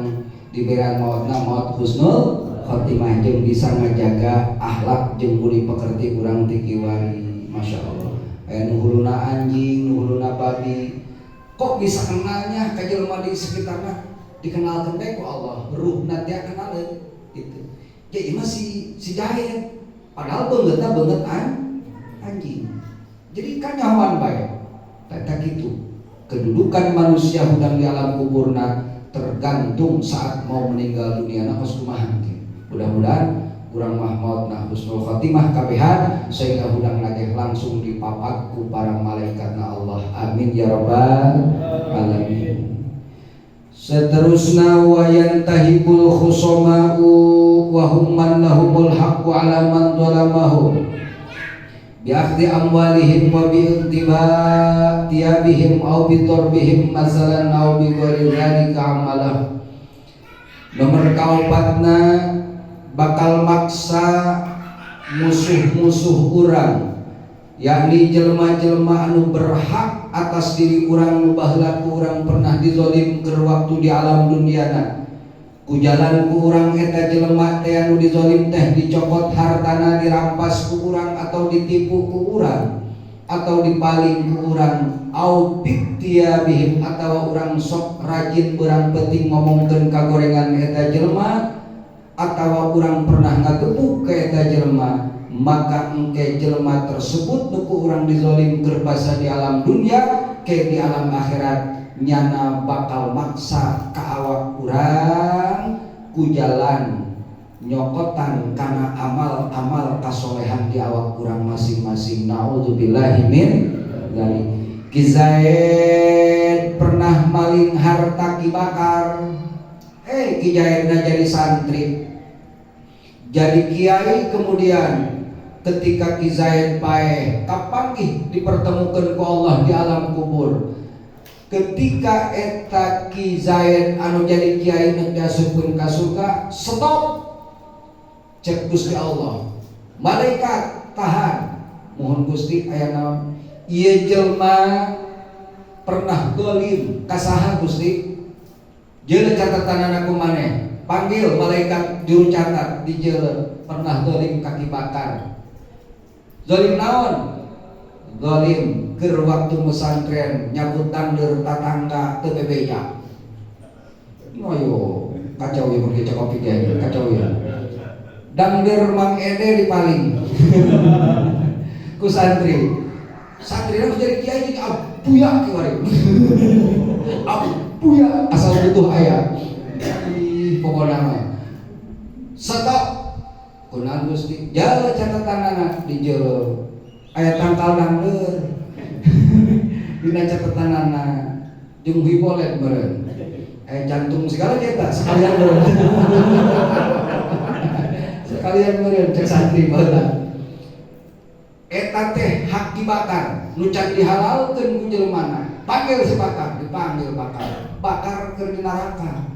diberikan mautna maut husnul khotimah jeung bisa ngajaga akhlak jeung budi pekerti urang ti kiwari. Masya Allah, aya nu huluna anjing, nu huluna babi, kok bisa kenalnya ka jelema di sekitarna? Dikenalkeun bae ku Allah, ruhna dia kenaleun gitu ya. Ieu mah si Jahit, padahal beungeutna beungeut anjing. Jadi kanyahoan bae. Eta kitu. Kedudukan manusia hudang di alam kuburna tergantung saat mau meninggal dunia na kos kumaha. Mudah-mudahan urang mah mautna husnul khotimah kabehan sehingga hudang lagi langsung dipapak ku para malaikat na Allah. Amin ya rabbal alamin. Seterusna wa yantahibul khusoma'u wa hum man lahumul haqqu ala man zalamahum bi akhdhi amwalihim wa bi tiyabihim au bi darbihim masalan au bi ghairi dzalika amalah. Nomor kaopatna bakal maksa musuh-musuh urang, yakni jelma-jelma anu berhak atas diri urang nu baheula ku urang pernah dizolim keur waktu di alam duniana. Ku jalan ku urang eta jelema teh anu dizolim teh dicokot hartana, dirampas ku urang atau ditipu ku urang atau dipaling ku urang, au bihim atau urang sok rajin berang penting ngomongkeun kagorengan eta jelema atau urang pernah ngagebuk ke eta jelema, maka engke jelema tersebut nu ku urang dizolim keur basa di alam dunia ke di alam akhirat nyana bakal maksa ka awak urang ku jalan nyokotan kana amal-amal kasolehan di awak urang masing-masing. Naudzubillahi min dzalik. Ki Zaid pernah maling harta Ki Bakar. Ki Zaidna jadi santri, jadi kiai, kemudian ketika Ki Zaid paeh kapanggih dipertemukan ku Allah di alam kubur. Ketika eta Ki Zaid anu jadi kiai nek diasupkeun ka surga, stop cek Gusti Allah, malaikat tahan. Mohon Gusti, aya naon? Ieu jelma pernah dolim ka saha Gusti? Jeule catatanana ku maneh. Panggil malaikat juru catat, dijeule pernah dolim ka Ki Bakar. Zolim naon? Zolim keur waktu pesantren nyabut dangdeur tatangga teu bebeja. Ayo kacau ya mun cek kopi ge kacau ya. Dangdeur Mang Ede dipaling ku santri. Santri harus jadi kiai jadi abuya kiwari. Abuya asal butuh aya. Ih, pokokna mah. Stop. Kunaon Gusti? Jala catatanana di jero. Aya tangkal dangdeur. Dina catatanana jeung hipolet meureun. Aya jantung segala eta sekalian meureun. Sekalian meureun cek santri baheula. Eta teh hak dibakar, nu can dihalalkeun ku jelemana. Panggil si Bakar, dipanggil Bakar. Bakar keur di neraka.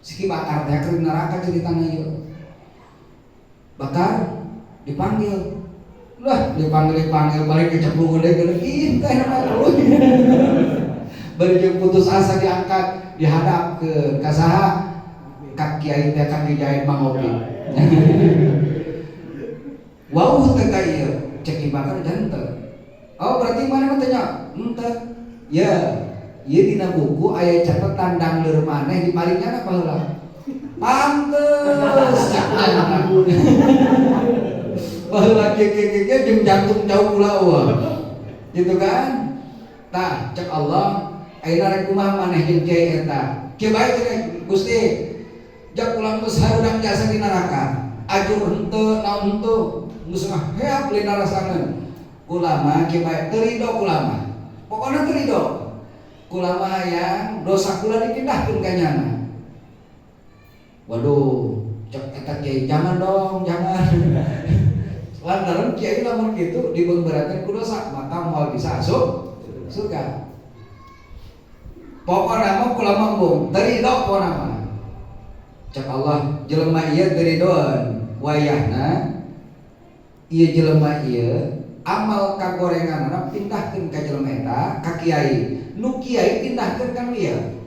Si Ki Bakar teh keur di neraka ceritana ieu. Bakar dipanggil. Lah dipanggil dipanggil balik kecemplung deui geus ih teh nama. Bari jeung putus asa diangkat dihadap ke kasaha ka kiai teh ka Ki Zaid Mang Opi. Wau teh ka ieu cek Ki Bakar janten. Oh berarti mana mah teh nya? Henteu. Ya, ieu dina buku aya catatan dangdeur maneh dipalingnya apa heula? Pantes cek nyana. Baheula kieu kieu kieu jeung jantung jauh kula eueuh. Gitu kan? Tah cek Allah ayeuna rek kumaha maneh jeung kiai eta? Kieu bae cenah Gusti. Jak ulang geus harudang jasa di neraka. Ajur henteu naon henteu geus mah heap lina rasangeun. Ulama kieu bae teu ridho ulama. Pokona teu ridho. Ulama hayang dosa kula dipindahkeun ka nyana. Waduh, cek eta kiai jangan dong, jangan. Lantaran kiai lamun kitu dibeungberatkeun ku dosa, maka moal bisa asup surga. Pokona mah kula mah embung, teu ridho pokona mah. Cek Allah jelema ieu teu ridoeun, wayahna ieu jelema ieu amal kagorenganana pindahkeun ka jelema eta ka kiai. Nu kiai pindahkeun ka nu ieu.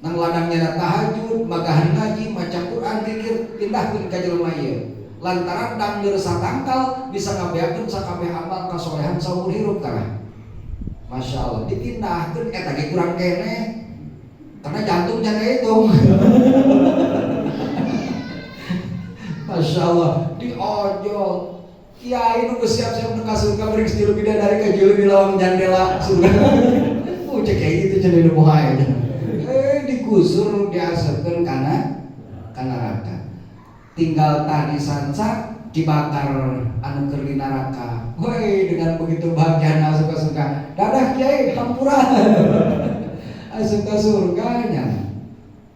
Nang ladangnya tahajud, magahan ngaji, maca Quran, zikir, pindahkeun ka jelema ieu. Lantaran dangdeur satangkal bisa ngabeakeun sakabeh amal kasolehan saumur hirup kana. Masya Allah, dipindahkeun eta ge kurang keneh. Karena jantung can hitung. Masya Allah, diojol. Kiai nu geus siap-siap nu ka surga bari geus tilu bidadari kajeuleuh di lawang jandela surga. Oh, cek kayak gitu cenah nu poho. Eh, digusur diasupkeun kana ka neraka. Tinggal tadi sanca dibakar anu keur di neraka. Woi, dengan begitu bahagia asup ka surga. Dadah kiai, hampura. Asup ka surganya.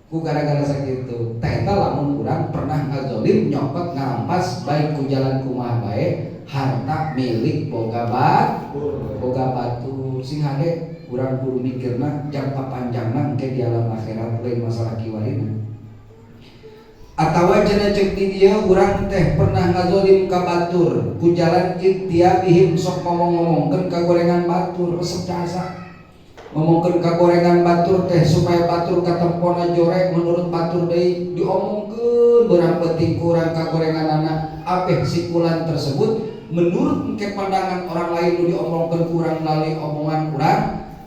Ku gara-gara sakitu. Tah eta lamun urang pernah ngazolim, nyokot, ngarampas, baik ku jalan kumaha bae, harta milik boga batur, sing hade urang kudu mikirna jangka panjangna engke di alam akhirat, lain masalah kiwarina. Atawa cenah cek di dieu urang teh pernah ngazolim ka batur ku jalan bihim, sok ngomong-ngomongkeun ka gorengan batur, resep jasa ngomongkeun ka gorengan batur teh supaya batur katempona jorek menurut batur deui, diomongkeun beurang penting kurang ka gorenganana. Apeh si fulan tersebut menurut engke pandangan orang lain nu diomongkeun kurang melalui omongan urang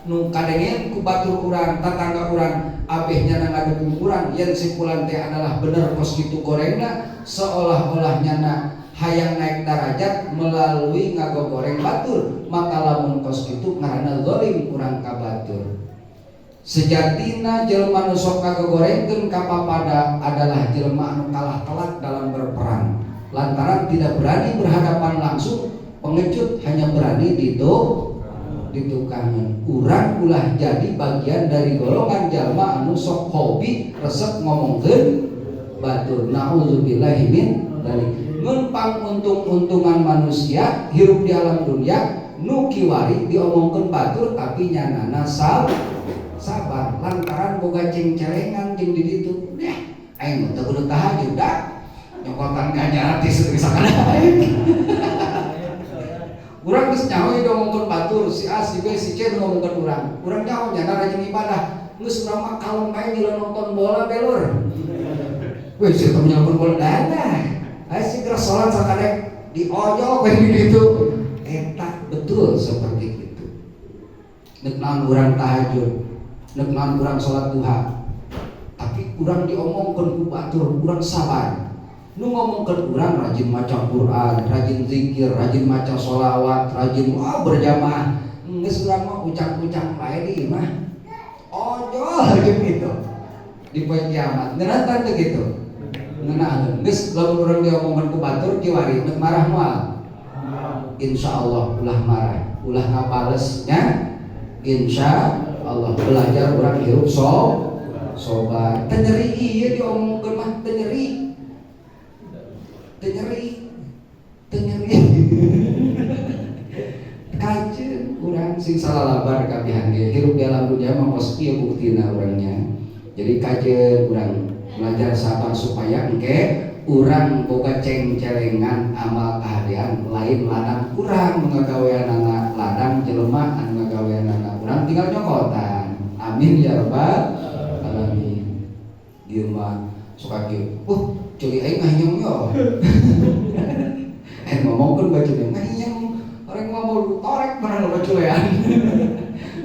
nu kadengean ku batur urang, tatangga urang, abeh nyana ngadukung urang yen si fulan teh adalah bener kos kitu gorengna, seolah-olah nyana hayang naik darajat melalui ngagogoreng batur. Maka lamun kos kitu ngaranna zalim urang ka batur. Sejatina jelema nu sok ngagogorengkeun ka papada adalah jelema anu kalah telak dalam berperang lantaran tidak berani berhadapan langsung, pengecut, hanya berani di tukangan. Urang ulah jadi bagian dari golongan jalma anu sok hobi resep ngomongkeun batur, naudzubillahi min dzalik. Ngan untung-untungan manusia hirup di alam dunia nu kiwari diomongkeun batur tapi nyanana sabar lantaran boga cengcelengan jeung di ditu deh, aing mah teu kudu tahajud dah, nyokotan ganjaran ti sakana aing. Urang geus nyaho ieu diomongkeun batur, si A, si B, si C ngomongkeun urang. Urang nyaho nyana rajin ibadah. Geus urang mah kalem bae nyieun nonton bola belur. Wih, si eta nonton bola dadah. Ayo segera sholat sakadek di ojok we di ditu. Eta betul seperti itu. Nek naon urang tahajud, nek naon urang sholat duha. Tapi urang diomongkeun ku batur, urang sabar. Nu ngomongkeun urang rajin maca Quran, rajin zikir, rajin maca sholawat, rajin wah berjamaah. Geus urang mah ucap-ucap bae di imah. Ojol jeung itu. Di poe kiamat. Ngeunah teu kitu? Ngeunaheun. Geus lamun urang diomongkeun ku batur kiwari nek marah moal? Insya Allah ulah marah, ulah ngabales nya. Insya Allah belajar urang hirup sobar. Teu nyeri ieu diomongkeun mah, teu nyeri. Teu nyeri. Teu nyeri. Kajeun urang sing salalabar kabihan ge hirup di alam dunia mah kos kieu buktina urangnya. Jadi kajeun urang belajar sabar supaya engke urang boga ceng-celengan amal kahadean, lain ladang urang nu ngagaweanana, ladang jelema anu ngagaweanana, urang tinggal nyokotan. Amin ya rabbal alamin. Dieu mah suka kieu, ceuli aing ngahinyem yo, eh ngomongkeun bacuna ngahinyem, orang ngomong torek barang loba culean.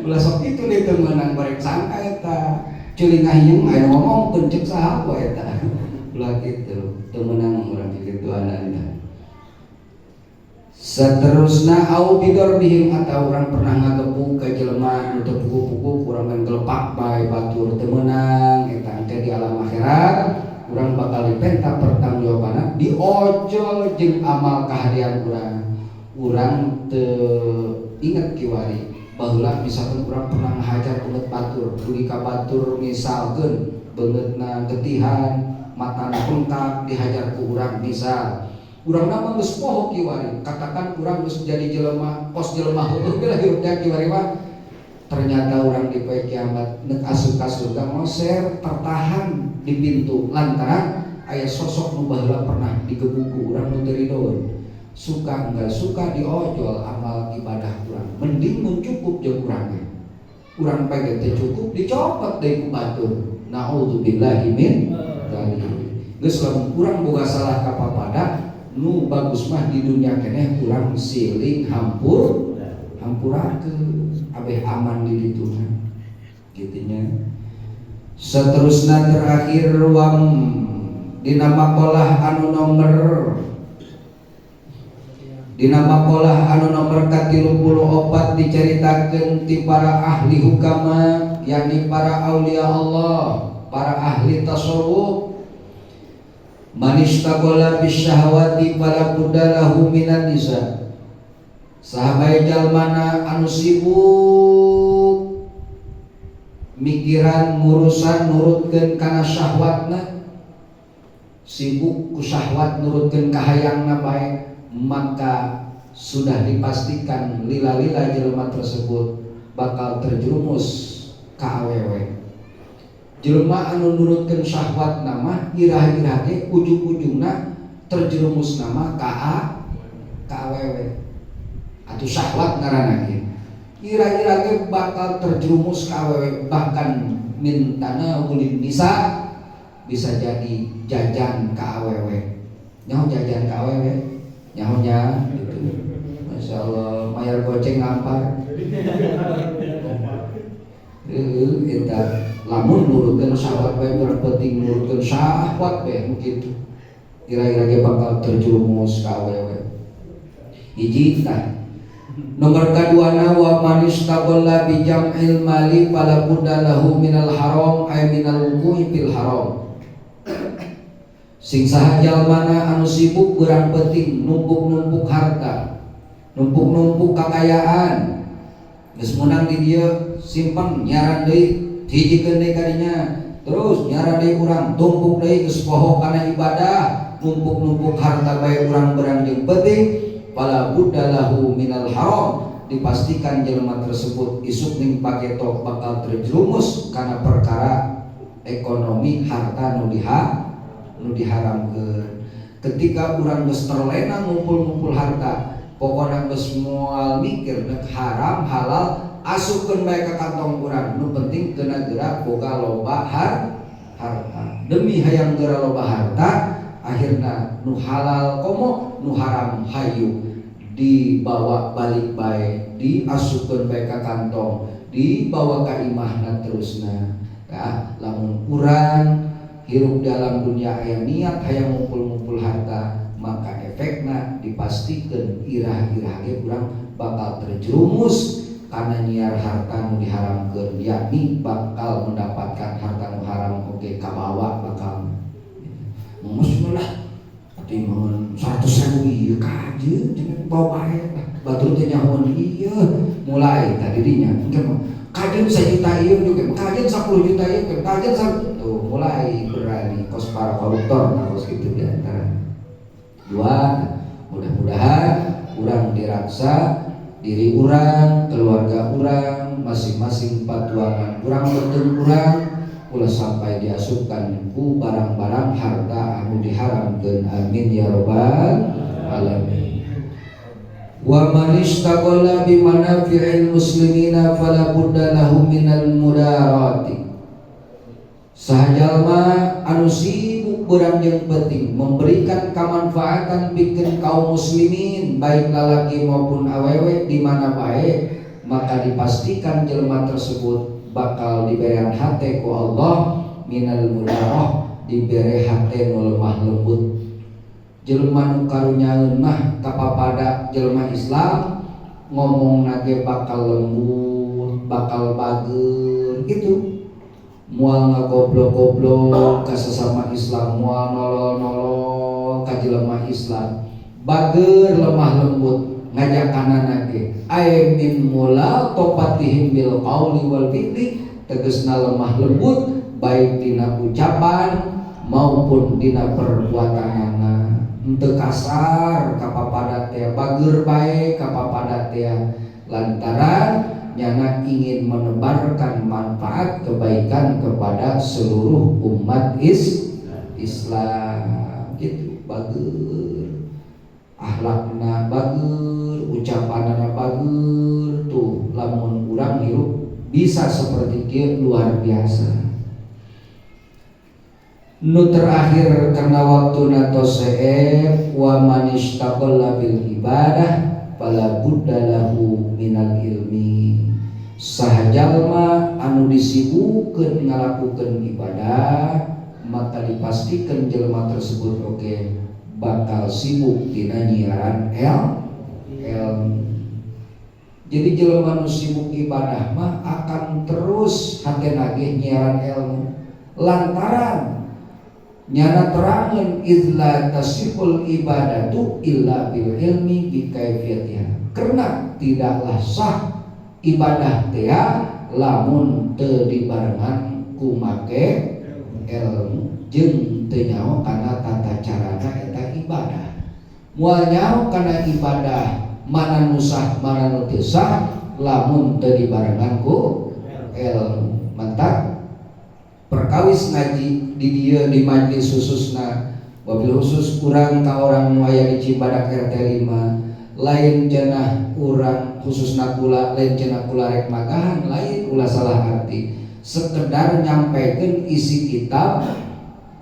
Ulah sok kitu deh, teu meunang goreng sangka eta ceuli ngahinyem aya ngomongkeun ceuk saha wae eta. Ulah kitu, teu meunang urang kikituanan eta. Seterusna au bidarbihim, atau urang pernah ngagebug ka jelema nu teu puguh-puguh, urang main gelepak bae batur, teu meunang eta. Engke di alam akhirat urang bakal dipenta pertanggungjawabanna, diojol jeung amal kahadean urang. Urang teu inget kiwari baheula misalkan urang pernah ngahajar beungeut batur dugi ka batur misalkeun beungeutna getihan, matana bengkak dihajar ku urang. Misal urang mah geus poho kiwari, katakan urang geus jadi jelema kos jelema heueuh ge lah hirupnya kiwari mah. Ternyata urang di poe kiamat nek asup ka surga ngoser, tertahan di pintu lantaran aya sosok nu baheula pernah digebuk ku urang nu teu ridoeun. Suka enggak suka diojol amal ibadah urang. Mending mun cukup jeung urang ge, urang pengen teu cukup dicopot deui ku batur, naudzubillahi min dzalik. Geus lamun urang boga salah ka papada, nu bagus mah di dunia keneh urang siling hampurakeun abeh aman di dituna gitunya. Seterusnya terakhir wam dina maqalah anu nomor Dina maqalah anu nomor ka-34 diceritakeun ti para ahli hukama, yakni para aulia Allah, para ahli tasawuf. Man ishtaghala bisyahwati fala budda lahu minan nisa. Saha bae jalmana anu sibuk mikiran ngurusan nurutkeun kana syahwatna, sibuk ku syahwat nurutkeun kahayangna bae, maka sudah dipastikan lila-lila jelema tersebut bakal terjerumus ka awewe. Jelema anu nurutkeun syahwat nama irah-irah ge ujung-ujungna terjerumus nama ka awewe atau syahwat ngaranna ge. Irah-irah ge bakal terjerumus ka awewe, bahkan min tanawulin nisa, bisa jadi jajan ka awewe. Nyaho jajan ka awewe? Nyahonya gitu. Masya Allah, mayar goceng ngampar. Heeh, eta lamun nurutkeun syahwat bae, urang penting nurutkeun syahwat bae begitu. Kira-kira ge bakal terjerumus ka awewe. Hiji tah. Nomor kaduana, wa man ishtaghala bi jam'il mali fala budda lahu minal haram, ay minal wuqu'i fil haram. Sing saha jalmana anu sibuk beurang penting numpuk-numpuk harta, numpuk-numpuk kakayaan, geus meunang di dieu simpen, nyaran deui, hijikeun deui kadinya, terus nyaran deui urang tumpuk deui, geus poho kana ibadah, numpuk-numpuk harta bae urang berang jeung penting, fala budda lahu minal haram, dipastikan jelema tersebut isuk ning paketo bakal terjerumus karena perkara ekonomi harta nu diharamkeun. Ketika urang geus terlena ngumpul-ngumpul harta, pokokna geus moal mikir nek haram halal, asupkeun bae ka kantong urang, nu penting kena gerak boga loba harta. Demi hayang geura loba harta, akhirna nu halal komo, nu haram hayu dibawa balik bae, diasupkeun bae ka kantong, dibawa ka imahna terusna. Ya, lamun urang hirup dalam dunia aya niat hayang ngumpul-ngumpul harta, maka efekna dipastikan irah-irah ge urang bakal terjerumus karena nyiar harta nu diharamkeun, yakni bakal mendapatkan harta nu haram oge kabawa bakal. Geus lah atuh mun 100.000 ieu kajeun cenah bawa bae lah, batur teh nyahoan ieu mulai tadi dinya engke mah kajeun 1 juta ieu juga, kajeun 10 juta ieu, kajeun tuh mulai berani kos para koruptor. Nah, kos gitu di antara dua. Mudah-mudahan urang diraksa diri urang, keluarga urang masing-masing, patuangan urang, betul urang ulah sampai diasupkan ku barang-barang harta anu diharamkeun. Amin ya robbal alamin. Wa man ishtaghala bi manafi'il muslimina fala budda lahu minal mudarati. Saha jalma anu sibuk berang yang penting memberikan kemanfaatan pikeun kaum muslimin, baik lalaki maupun awewe, di mana bae, maka dipastikan jelema tersebut bakal diberikan hati ku Allah minal mudarah, diberi hati nu lemah lembut. Jelema nu karunyaeun mah kapapada jelema Islam ngomong nage bakal lembut, bakal bager gitu, moal ngagoblok-goblok ka sesama Islam, moal nolol-nolol ka jelema Islam, bager lemah lembut ngajakanana ge, ay min mulatofatihim bil qauli wal fi'li, tegesna lemah lembut baik dina ucapan maupun dina perbuatanana, henteu kasar kapapada teh, bager bae kapapada teh, lantaran nyana ingin menebarkan manfaat kebaikan kepada seluruh umat Islam gitu. Bager akhlakna, bager ucapanana, bager tuh. Lamun urang hirup bisa seperti kieu, luar biasa. Nu terakhir karena waktu tos seep, wa man ishtaghala bil ibadah fala budda lahu minal ilmi. Saha jalma anu disibukeun ngalakukeun ibadah, maka dipastikan jelema tersebut oke bakal sibuk dina nyiaran Ilmu. Jadi jelema nu sibuk ibadah mah akan terus hatena ge nyiaran ilmu, lantaran nyana terangan إذ لا تصح العبادة إلا بالعلم بكيفيتها, karena tidaklah sah ibadah teh lamun teu dibarengan ku make ilmu jeung teu nyaho kana tata carana eta ibadah. Moal nyaho kana ibadah mana nu sah, mana nu teu sah, lamun teu dibarengan ku ilmu. Mantap, perkawis ngaji di dieu, di majlis khususna, wabil khusus urang ka orang nu aya di Cibadak RT 5, lain cenah urang, khususna kula, lain cenah kula rek magahan, lain, ulah salah arti. Sekedar nyampaikan isi kitab,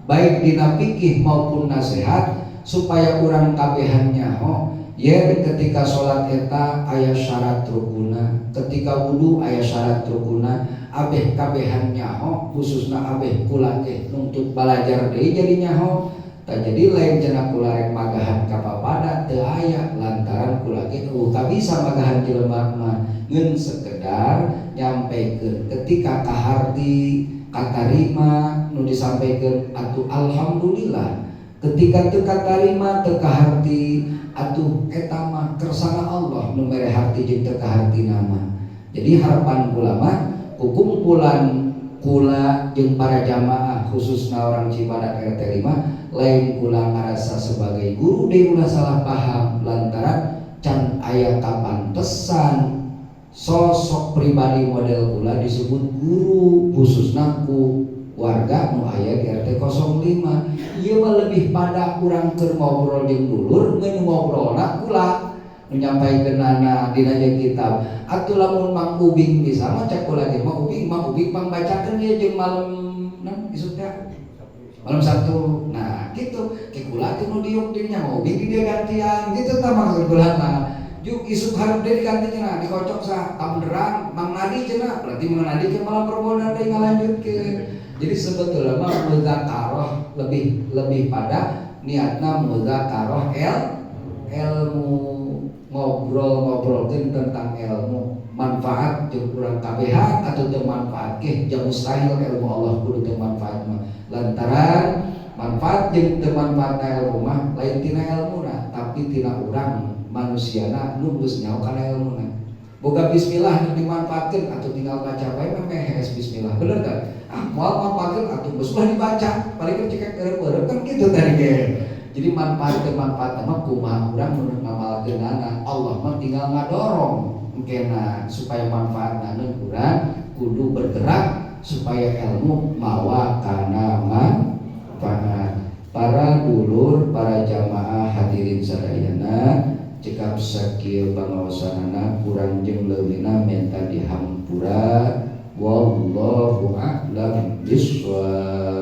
baik dina fikih maupun nasihat, supaya urang kabehan nyaho yen ketika sholat eta aya syarat rukuna, ketika wudu aya syarat rukuna, abeh kabehan nyaho, khususna abeh kula ge nuntut belajar deui jadi nyaho. Tak jadi lain cenah kula rek magahan ka papada, teu aya, lantaran kula ge euweuh kabisa magahan jelema mah, ngeun sekedar nyampaikan. Ketika kaharti, katarima nu disampaikan, atuh alhamdulillah. Ketika teu katarima, teu kaharti, atuh eta mah kersana Allah nu mere harti jeung teu kaharti nama. Jadi harapan kula mah kukumpulan kula jeung para jamaah, khususna orang Cibadak RT 5, lain kula ngarasa sebagai guru deui, ulah salah paham, lantaran can aya kapantesan sosok pribadi model kula disebut guru, khususna ku warga nu aya di RT 05. Ieu mah lebih pada urang keur ngobrol jeung dulur, ngeun ngobrolna kula nu nyampaikeunana dina jeung kitab. Atuh lamun Mang Ubing bisa mah, cek kula ge Mang Ubing, Mang Ubing pang bacakeun ieu jeung malam naon isuk teh, malam Sabtu. Nah, gitu ke kula teh nu diuk dirinya, Mang Ubing di dia gantian gitu tah maksud kula mah. Juk isuk hareup deui diganti cenah, dikocok sa beneran Mang Nadi cenah, berarti Mang Nadi ke malam Rebo deui ngalanjutkeun. Jadi sebetulnya mah mudzakarah, lebih lebih pada niatna mudzakarah ilmu, ngobrol-ngobrolkeun tentang ilmu, manfaat jeung urang kabehan atau teu manfaat ge, jang mustahil ilmu Allah kudu teu manfaat mah, lantaran manfaat jeung teu manfaat ilmu mah lain tina ilmuna, tapi tina urang manusiana nu geus nyaho kana ilmuna. Boga bismillah nu dimanfaatkeun atau tinggal baca bae mah hees bismillah, bener kan? Ah, moal manfaatkeun atuh geus ulah dibaca, paling kan cekek eureun kan gitu tadi ge. Jadi manfaat teu manfaat mah kumaha urang nu ngamalkeunana. Allah mah tinggal ngadorong engkena supaya manfaatna, urang kudu bergerak supaya ilmu mawa kana manfaat. Para dulur, para jamaah, hadirin sadayana, cekap sakieu pangaosanana, kurang jeung leuwihna menta dihampura. والله أعلم بالصواب.